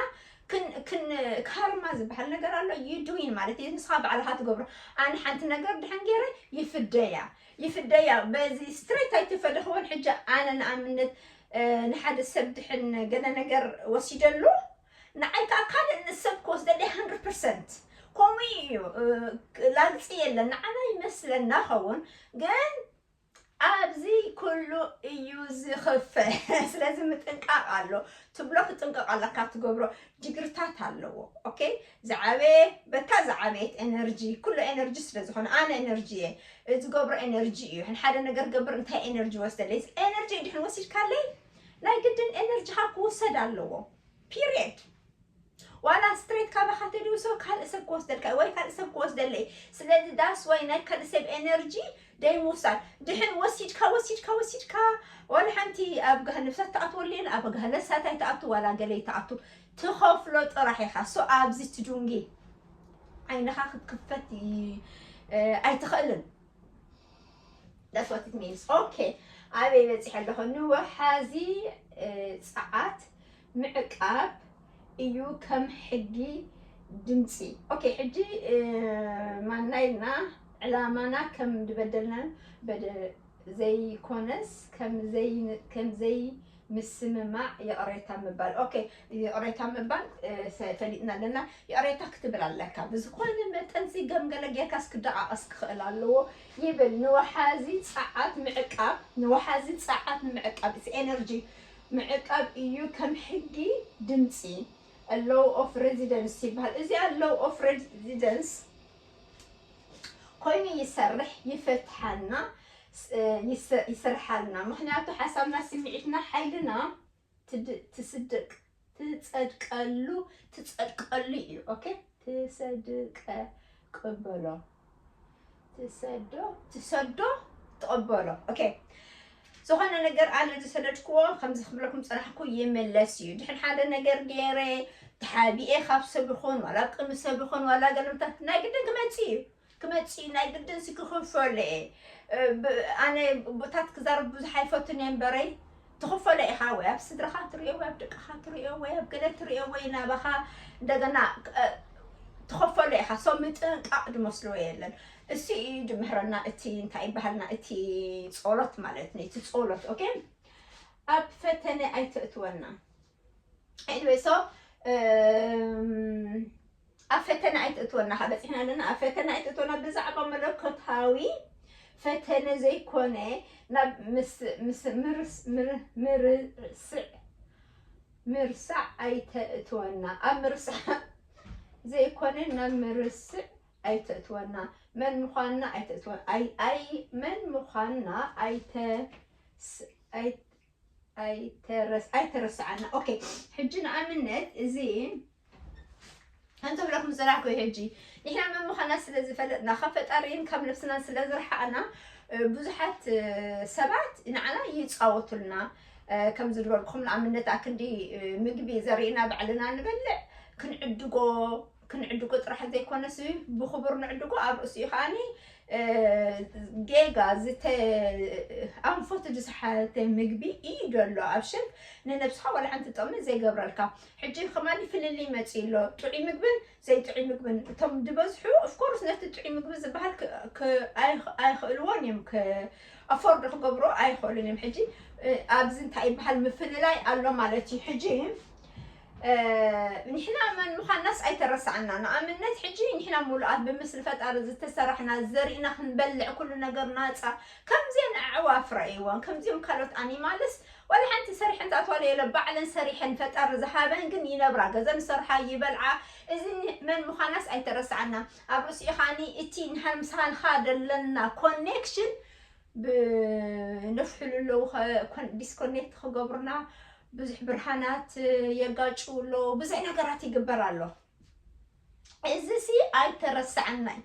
ክን-፣ ክን-፣ ካርማ ዝበሃል ነገር ኣሎ። You doing ማለት እዩ፣ ንስኻ ባዕልኻ ትገብሮ። ኣነ ሓንቲ ነገር ድሕን ገይረ ይፍደያ፣ ይፍደያ። በዚ ስትሬት ኣይትፈደኽዎን። ሕጂ ኣነ ንኣብነት፣ እ፣ ንሓደ ሰብ ድሕን ገለ ነገር ወሲደሉ፣ ንዓይ ከኣ ካልእ ንሰብ ክወስደለይ ሃንድረድ ፐርሰንት። ከምኡ እዩ፣ እ፣ ላግጺ የለን። ንዓና ይመስለና ኸውን፣ ግን ኣብዚ ኩሉ እዩ ዝኽፈል። ስለዚ ምጥንቃቕ ኣሎ። ትብሎ ክጥንቀቕ ኣለካ፣ ትገብሮ ጅግርታት ኣለዎ። ኦኬ? ዝዓበየ፣ በታ ዝዓበየት ኤነርጂ፣ ኩሉ ኤነርጂ ስለ ዝኾነ፣ ኣነ ኤነርጂ እየ። ዝገብሮ ኤነርጂ እዩ። ሕን ሓደ ነገር ገብር፣ እንታይ ኤነርጂ ወስደለይ? ኤነርጂ ድሕን ወሲድካለይ፣ ናይ ግድን ኤነርጂኻ ክውሰድ ኣለዎ። ፒሪየድ። ዋላ ስትሬት ካባኻ ተድውሶ ካልእ ሰብ ክወስደልካ ወይ ካልእ ሰብ ክወስደለይ። ስለዚ ዳስ ዋይ ናይ ካልእ ሰብ ኤነርጂ ደይምውሳድ። ድሕን ወሲድካ፣ ወሲድካ፣ ወሲድካ፣ ዋላ ሓንቲ ኣብ ጋህ ነፍሳት ትኣትወሉ የለ፣ ኣብ ጋህ ነፍሳት ኣይትኣቱ፣ ዋላ ገለ ይትኣቱ። ትኸፍሎ ጥራሕ ኢኻ። ሶ ኣብዚ ትዱንጊ ዓይንኻ ክትክፈት ይ-፣ እ፣ ኣይትኽእልን። That's what it means. ኦኬ፣ ኣበይ በጺሐ ኣለኹ? ንወሓዚ፣ እ፣ ጸዓት ምዕቃብ እዩ ከም ሕጊ ድምጺ። ኦኬ፣ ሕጂ፣ እ፣ ማና ኢልና ዕላማና ከም ዝበደልናን በደ-፣ ዘይኮነስ ከም ዘይ-፣ ከም ዘይ-፣ ምስምማዕ፣ ይቕሬታ ምባል። ኦኬ፣ ይቕሬታ ምባል፣ እ፣ ሰ-፣ ፈሊጥና ኣለና። ይቕሬታ ክትብል ኣለካ። ብዝኾነ መጠን ሲ ገምገለ ጌርካስ ክደቓቐስ ክኽእል ኣለዎ ይብል። ንወሓዚ ጸዓት ምዕቃብ፣ ንወሓዚ ጸዓት ምዕቃብ፣ it's energy፣ ምዕቃብ እዩ ከም ሕጊ ድምጺ፣ a law of resonance ይበሃል። እዚ a law of resonance ኮይኑ ይሰርሕ፣ ይፈትሓና፣ ስ-፣ ይስ-፣ ይሰርሓልና። ምኽንያቱ ሓሳብና፣ ስምዒትና፣ ሓይልና ትድ-፣ ትስድቅ-፣ ትጸድቀሉ፣ ትጸድቀሉ እዩ። ኦኬ? ትሰድቀ-፣ ቅበሎ። ትሰዶ፣ ትሰዶ፣ ትቐበሎ። ኦኬ። ዝኾነ ነገር ኣነ ዝሰደድክዎ፣ ከምዚ ክብለኩም ዝጸናሕኩ ይምለስ እዩ። ድሕን ሓደ ነገር ገይረ፣ ተሓቢኤ ካብ ሰብ ይኹን፣ ዋላ ኣብ ቅድሚ ሰብ ይኹን፣ ዋላ ገለምታት ናይ ግድን ክመጽእ እዩ። ክመጽእ እዩ፣ ናይ ግድን ሲ ክኽፈሎ እየ። እ፣ ብ-፣ ኣነ ቦታት ክዛረብ ብዙሕ ኣይፈቱን እየ እምበረይ፣ ትኽፈሎ ኢኻ፣ ወይ ኣብ ስድራኻ ትርእዮ፣ ወይ ኣብ ደቅኻ ትርእዮ፣ ወይ ኣብ ገለ ትርእዮ፣ ወይ ናባኻ እንደገና፣ እ፣ ትኸፈሎ ኢኻ። ሶ ምጥንቃቕ ዝመስሎ የለን። እሱ እዩ ዝምህረና እቲ እንታይ ይበሃልና፣ እቲ ጸሎት ማለት ነው፣ እቲ ጸሎት። ኦኬ? ኣብ ፈተነ ኣይተእትወና። ኤኒዌይ፣ ሶ፣ እም፣ ኣብ ፈተነ ኣይተእትወና፣ ካብ በጺሕና ኣለና፣ ኣብ ፈተነ ኣይተእትወና፣ ብዛዕባ መለኮታዊ ፈተነ ዘይኮነ፣ ናብ ምስ-፣ ምስ-፣ ምርስ-፣ ምር-፣ ምርስዕ፣ ምርሳዕ ኣይተእትወና። ኣብ ምርሳዕ ዘይኮነ፣ ናብ ምርስዕ ኣይተእትወና። መን ምዃንና ኣይተእትወ-፣ ኣይ-፣ ኣይ-፣ መን ምዃንና ኣይተ-፣ ስ-፣ ኣይ-፣ ኣይተረስ-፣ ኣይተረስዓና። ኦኬ፣ ሕጂ ንኣብነት እዚ ከምቲ ዝብለኩም ዝጸናሕኩ ሕጂ ንሕና መን ምዃና ስለ ዝፈለጥና፣ ካብ ፈጣሪን ካብ ነፍስናን ስለ ዝረሓቕና፣ እ፣ ብዙሓት፣ እ፣ ሰባት ንዓና ይጻወቱልና። እ፣ ከም ዝድበልኩም ንኣብነት ኣክንዲ፣ እ፣ ምግቢ ዘርእና ባዕልና ንበልዕ፣ ክንዕድጎ፣ ክንዕድጎ ጥራሕ ዘይኮነስ ብኽቡር ንዕድጎ፣ ኣብ ርእሲኡ ከኣኒ፣ እ፣ ጌጋ ዝተ-፣ ኣንፈቱ ዝሰሓተ ምግቢ እዩ ዘሎ ኣብ ሸልፍ፣ ንነብስኻ ዋላ ሓንቲ ጥቕሚ ዘይገብረልካ። ሕጂ ከማኒ ፍልልይ መጺኡ ኣሎ፣ ጥዑይ ምግብን ዘይጥዑይ ምግብን። እቶም ዝበዝሑ፣ of course፣ ነቲ ጥዑይ ምግቢ ዝበሃል ክ-፣ ክ-፣ ኣይኽ-፣ ኣይኽእልዎን እዮም፣ ክ-፣ afford ክገብሮ ኣይኽእሉን እዮም። ሕጂ፣ እ፣ ኣብዚ እንታይ ይበሃል ምፍልላይ ኣሎ ማለት እዩ። ሕጂ፣ እ፣ ንሕና መን ምዃንናስ ኣይተረሳዕና። ንኣብነት፣ ሕጂ ንሕና ሙሉኣት ብምስሊ ፈጣሪ ዝተሰራሕና፣ ዘርእና ክንበልዕ፣ ኩሉ ነገር ናጻ፣ ከምዚአን ኣዕዋፍ ረኣይወን፣ ከምዚኦም ካልኦት ኣኒማልስ ዋላ ሓንቲ ሰሪሐን ዝኣትዋሉ የለ፣ ባዕለን ሰሪሐን ፈጣሪ ዝሃበን ግን ይነብራ፣ ገዘን ዝሰርሓ ይበልዓ። እዚ ን-፣ መን ምዃናስ ኣይተረስዓና። ኣብ ርእሲኡ ኸኣኒ እቲ ንሃ-፣ ምሳኻ ዘለና ኮኔክሽን ብ-፣ ነፍሕሉ ኣለዉ፣ ኸ-፣ ኮን-፣ ዲስኮኔክት ክገብሩና፣ ብዙሕ ብርሃናት የጋጭዉ ኣለዉ፣ ብዙሕ ነገራት ይግበር ኣሎ። እዚ ሲ ኣይተረስዓናይ።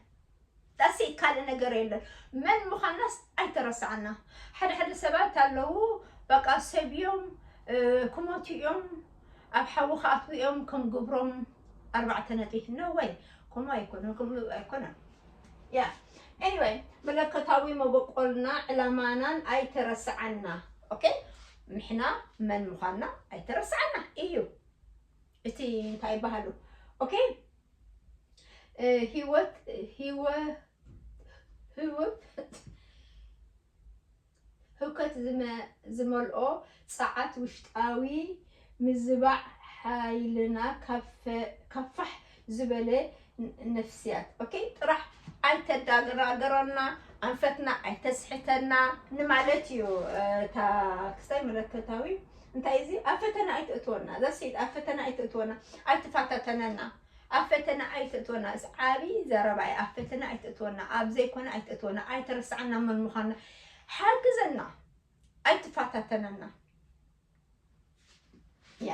ዳሴ ካልእ ነገር የለን። መን ምዃናስ ኣይተረስዓና። ሓደ ሓደ ሰባት ኣለዉ፣ በቃ ሰብ እዮም፣ እ፣ ክሞቱ እዮም፣ ኣብ ሓዊ ክኣትዉ እዮም፣ ከም ግብሮም ኣርባዕተ ነጥቢ። No way። ከምኡ ኣይኮነን፣ ከምኡ ኣይኮነን። ያ። ኤኒወይ፣ መለኮታዊ መበቆልና ዕላማናን ኣይተረስዓና። ኦኬ? ንሕና መን ምዃንና ኣይተረስዓና እዩ። እቲ እንታይ ይበሃሉ? ኦኬ? እ፣ ህይወት፣ ህይወ-፣ ህይወት፣ ህውከት ዝመ-፣ ዝመልኦ ጸዓት ውሽጣዊ ምዝባዕ ሓይልና ካብ ፈ-፣ ካብ ፋሕ ዝበለ ን-፣ ነፍስያት። ኦኬ? ጥራሕ ኣይተዳገራገረና፣ ኣንፈትና ኣይተስሕተና ንማለት እዩ። እ፣ እታ ክስታይ መለኮታዊ እንታይ እዚ ኣብ ፈተና ኣይትእትወና። ዛሲት ኣብ ፈተና ኣይትእትወና። ኣይትፋታተነና። ኣብ ፈተና ኣይትእትወና። እዚ ዓቢ ዘረባ እዩ። ኣብ ፈተና ኣይትእትወና። ኣብ ዘይኮነ ኣይትእትወና። ኣይተረስዓና መን ምዃንና። ሓግዘና። ኣይትፋታተነና። ያ።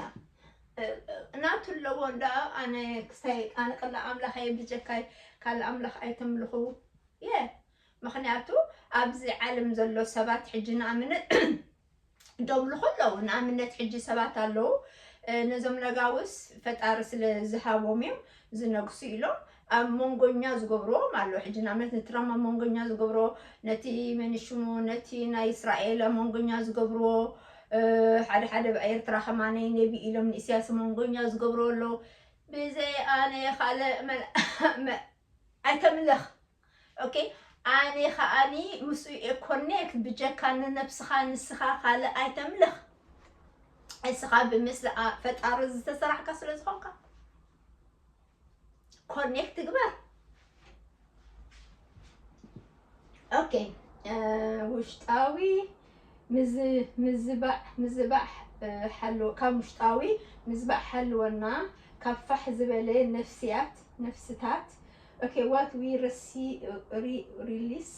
እ፣ እ፣ ናቱ ኣለዎ እንዳ ኣነ ክስታይ፣ ኣነ ቀላ ኣምላኽ እየ ብጀካይ ካልእ ኣምላኽ ኣይተምልኹ። የ። ምኽንያቱ ኣብዚ ዓለም ዘሎ ሰባት ሕጂ ንኣብነት ደምልኹ ኣለዉ። ንኣብነት ሕጂ ሰባት ኣለዉ፣ እ፣ ነዞም ነጋውስ ፈጣሪ ስለ ዝሃቦም እዮም ዝነግሱ ኢሎም ኣብ መንጎኛ ዝገብርዎም ኣሎ። ሕጂ ንኣብነት ንትራምፕ ኣብ መንጎኛ ዝገብርዎ፣ ነቲ መን ሽሙ፣ ነቲ ናይ እስራኤል ኣብ መንጎኛ ዝገብርዎ፣ እ፣ ሓደ ሓደ ኣብ ኤርትራ ከማነይ ነቢ ኢሎም ንእስያስ መንጎኛ ዝገብርዎ ኣለዉ። ብዘይ ኣነ ካልእ መል-፣ መ-፣ ኣይተምልኽ። ኦኬ፣ ኣነ ከኣኒ ምስኡ እየ ኮኔክት፣ ብጀካ ንነብስኻ ንስኻ ካልእ ኣይተምልኽ። እስኻ ብምስሊ ኣ-፣ ፈጣሪ ዝተሰራሕካ ስለ ዝኾንካ ኮኔክት ግበር። ኦኬ፣ እ፣ ውሽጣዊ ምዝ-፣ ምዝባዕ፣ ምዝባዕ፣ እ፣ ሓልወ-፣ ካብ ውሽጣዊ ምዝባዕ ሓልወና፣ ካብ ፋሕ ዝበለ ነፍስያት፣ ነፍስታት። ኦኬ፣ what we rece-፣ ሪ-፣ release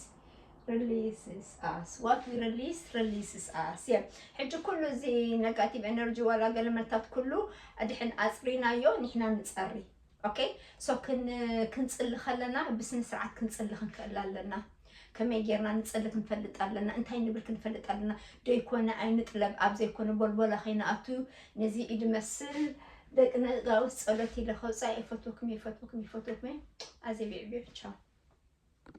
releases us. What we release releases us. የ-፣ ሕጂ ኩሉ እዚ negative energy ዋላ ገለ መታት ኩሉ ኣድሕን ኣጽሪናዮ ንሕና ንጸሪ። ኦኬ? ሶ ክን-፣ ክንጽሊ ከለና ብስነ ስርዓት ክንጽሊ ክንክእል ኣለና። ከመይ ጌርና ንጽሊ ክንፈልጥ ኣለና። እንታይ ንብል ክንፈልጥ ኣለና። ደይኮነ ኣይንጥለብ፣ ኣብ ዘይኮነ ቦልቦላ ከይንኣቱ። ነዚ ኢድ መስል ደቂ ነጋውስ ጸሎት ኢለ ከውጻእ። ይፈትወኩም፣ ይፈትወኩም፣ ይፈትወኩም። ኣዜ ቢዕቢዕ ቻው።